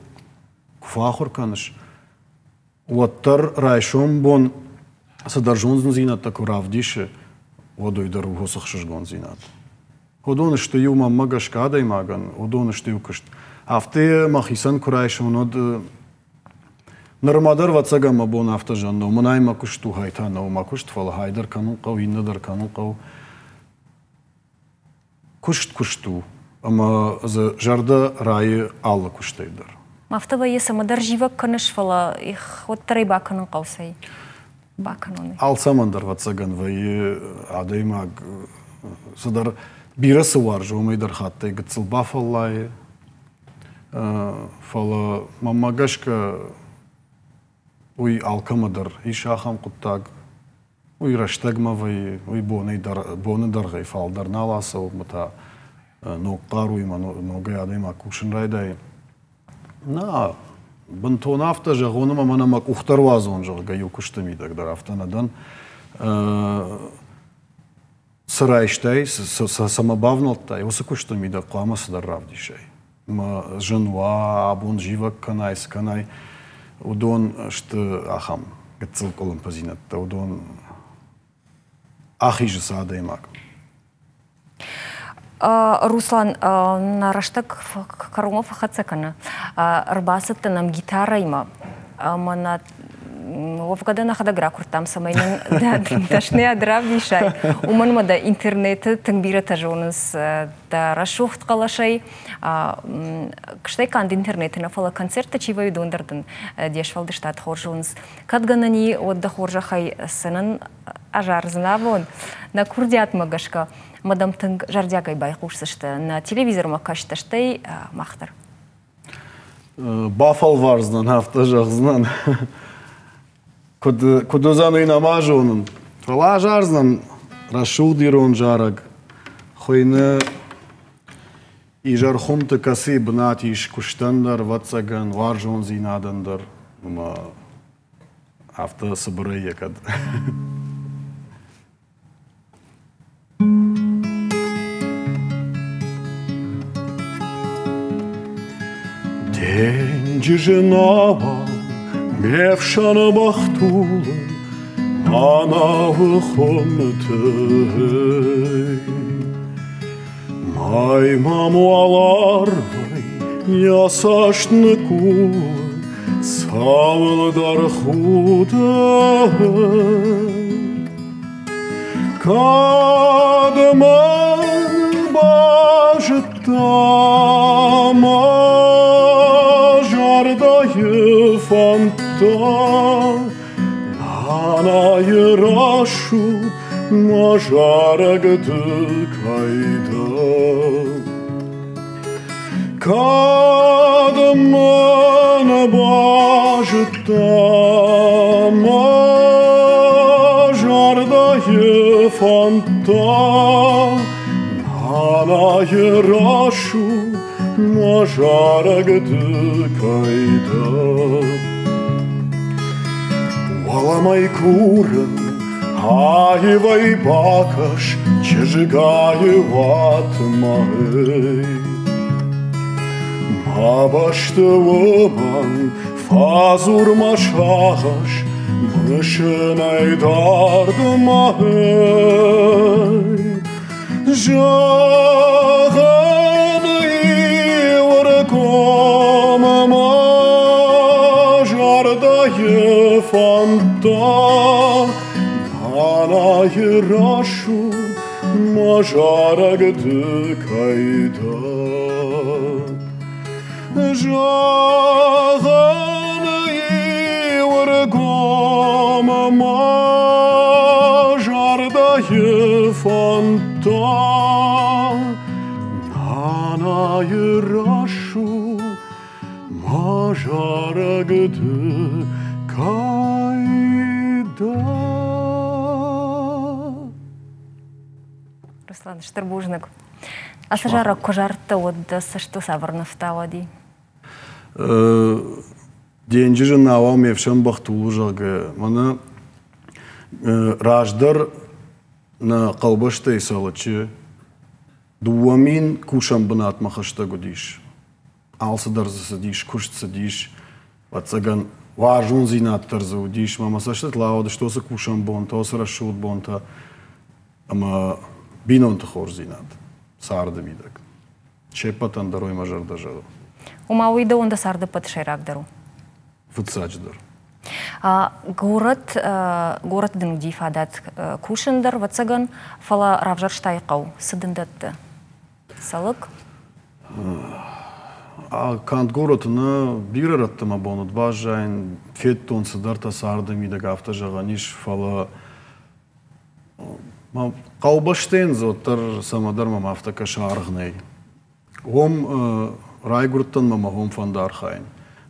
куы фӕахуыр кӕныс, уӕддӕр райсом бон цыдӕр зондзындзинӕдтӕ куы равдисы, уӕд уый дӕр у уыцы ӕхсызгондзинад. Уыдон сты иу мӕнмӕ гӕсгӕ адӕймагӕн, уыдон сты иу куыст. Афтӕ мӕхицӕн куы райсон, уӕд нырма дӕр ӕвӕццӕгӕн мӕ бон афтӕ зӕгъын нӕу, мӕнӕй мӕ куыст у, хай та нӕу мӕ куыст, фӕлӕ хай дӕр кӕнын хъӕуы, иннӕ дӕр кӕнын хъӕуы. Куыст куыст у, ӕмӕ дзы зӕрдӕ райы алы куыстӕй дӕр. Афтӕ вӕййы, цӕмӕдӕр зивӕг кӕныс, фӕлӕ их уӕддӕр ӕй бакӕнын хъӕуы цӕй бакӕнон. Алцӕмӕн дӕр, ӕвӕццӕгӕн, вӕййы адӕймаг цыдӕр бирӕ цы уарзы, уымӕй дӕр хаттӕй гыццыл бафӕллайы. Фӕлӕ мӕнмӕ гӕсгӕ уый алкӕмӕ дӕр ис ахӕм хъуыддаг. Уый рӕстӕгмӕ вӕййы, уый бонӕй дӕр, боны дӕргъӕй фалдӕр нал ацӕуы ӕмӕ та ног хъаруимӕ ногӕй адӕймаг кусын райдайы. Нӕ, бынтон афтӕ зӕгъон ӕмӕ мӕнӕ мӕ къухтӕ руадзон, зӕгъгӕ, иу куысты мидӕг дӕр афтӕ нӕ дӕн. Цы райстай, цӕмӕ бавнӕлдтай, уыцы куысты мидӕг хъуамӕ цыдӕр равдисай. Мӕ зын уа, абон зивӕг кӕнай, цы кӕнай, уыдон сты ахӕм гыццыл къуылымпыдзинӕдтӕ. Уыдон Ахизы сӕ адӕймаг. Руслан, нӕ рӕстӕг кӕронмӕ фӕхӕццӕ кӕны. Ӕрбацыдтӕн ӕм гитарӕимӕ ӕмӕ нӕ уӕвгӕ дӕ нӕхӕдӕг ракуырдтам, цӕмӕй нын дӕсныйад равдисай. Уымӕн ӕмӕ дӕ интернеты тынг бирӕтӕ зонынц дӕ рӕсугъд хъӕлӕсӕй. Стӕй канд интернеты нӕ, фӕлӕ концертты чи вӕййы, уыдон дӕр дын де сфӕлдыстад хорз зонынц. Кӕд гӕнӕн и, уӕд дӕ хорзӕхӕй сӕнӕн азардзынӕ абон. Нӕ курдиатмӕ гӕсгӕ ма дӕм тынг зӕрдиагӕй байхъусдзысты нӕ телевизормӕ кӕсджытӕ, стӕй мах дӕр. Бафӕлвардзынӕн, афтӕ зӕгъдзынӕн. Куыд, куыд уыдзӕн, уый нӕма зонын. Фӕлӕ азардзынӕн рӕсугъд ирон зарӕг. Хуыйны Изӕрхуымты кӕцыйы бынат ис куыстӕн дӕр, ӕвӕццӕгӕн, уарзондзинадӕн дӕр. Ӕмӕ афтӕ цыбырӕй йӕ кӕд. Денджызы науау ме фсӕны бӕхтулы мӕнӕуы хуымты. Май мӕм уӕларвӕй йӕ цӕст ныкъулы, цӕуылдӕр худы. Кӕд мӕн базыдта мӕ зӕрдӕйы фӕндтӕ, Нанайы рӕсугъд мӕ зарӕг ды кӕй дӕ. Кӕд мӕ нӕ базыдта мӕ зӕрдӕйы фӕндтӕ, Нанайы рӕсугъд мӕ зарӕг ды кӕй дӕ. Уӕлӕмӕй курын, аивӕй бакӕс чызгайы уатмӕ. Мӕ бӕсты уымӕн фӕдзур мӕ сагъӕс, мысынӕй дардмӕ. Зӕгъын иуырком мӕ зӕрдӕйы фӕндтӕ, Нанайы рӕсугъд мӕ зарӕг ды кӕй дӕ. Зӕгъын иуыргом мӕ зӕрдӕйы фӕндтӕ, Нанайы рӕсугъд мӕ зарӕг ды кӕй дӕ. Руслан, стыр бузныг. Ацы зарӕг куы зардта, уӕд дӕ цӕстыл цавӕр нывтӕ уади? Денджызы науау ме фсӕн бӕхтулы, зӕгъгӕ, мӕнӕ раздӕр нӕ хъӕубӕстӕй Цӕлыччы 2000 кусӕн бынатмӕ хӕстӕг уыдис. Алцыдӕр дзы цыдис, куыст цыдис, ӕвӕццӕгӕн, уарзондзинад дӕр дзы уыдис. Мӕ мӕ цӕстытыл ауадысты уыцы кусӕн бонтӕ, уыцы рӕсугъд бонтӕ ӕмӕ бинонты хорздзинад царды мидӕг. Се ппӕтӕн дӕр уый мӕ зӕрдӕ зӕгъы. Ома уый дӕуӕн дӕ царды ӕппӕт сӕйрагдӕр у? Фыццаджыдӕр. Горӕт, горӕт дын уыди фадат кусын дӕр, ӕвӕццӕгӕн, фӕлӕ равзӕрстай хъӕу. Цы дын дӕтты? Цӕлыкк? Канд горӕты нӕ, бирӕ рӕтты мӕ бон уыд баззайын, федтон цыдӕртӕ царды мидӕг, афтӕ зӕгъӕн ис, фӕлӕ хъӕубӕстӕн дзы уӕддӕр цӕмӕдӕр мӕм афтӕ кӕсы аргъ нӕй. Уым райгуырдтӕн мӕ мӕ уым фӕнды архайын.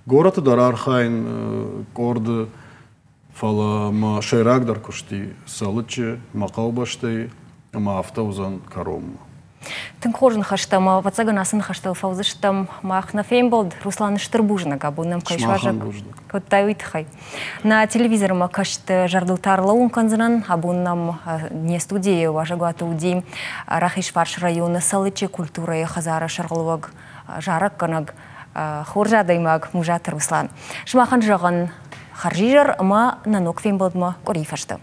Горӕты дӕр архайын къорды, фӕлӕ мӕ сӕйрагдӕр куыст и Цӕлыччы, мӕ хъӕубӕстӕй, ӕмӕ афтӕ уыдзӕн кӕронмӕ. Тынг хорз ныхӕстӕ ӕмӕ ӕвӕццӕгӕн ацы ныхӕстыл фӕуыдзыстӕм мах нӕ фембӕлд. Руслан, стыр бузныг абон нӕм кӕй суазӕг кодтай, уый тыххӕй. Нӕ телевизормӕ кӕсты зӕрдыл та ӕрлӕууын кӕндзынӕн. Абон нӕм не студийы уазӕгуаты уыди Рахизфарс районы Цӕлыччы культурӕйы хӕдзары сӕргълӕууӕг, зарӕггӕнӕг, хорз адӕймаг Музаты Руслан. Сымахӕн зӕгъын хӕрзизӕр ӕмӕ нӕ ног фембӕлдмӕ къуырийы фӕстӕ.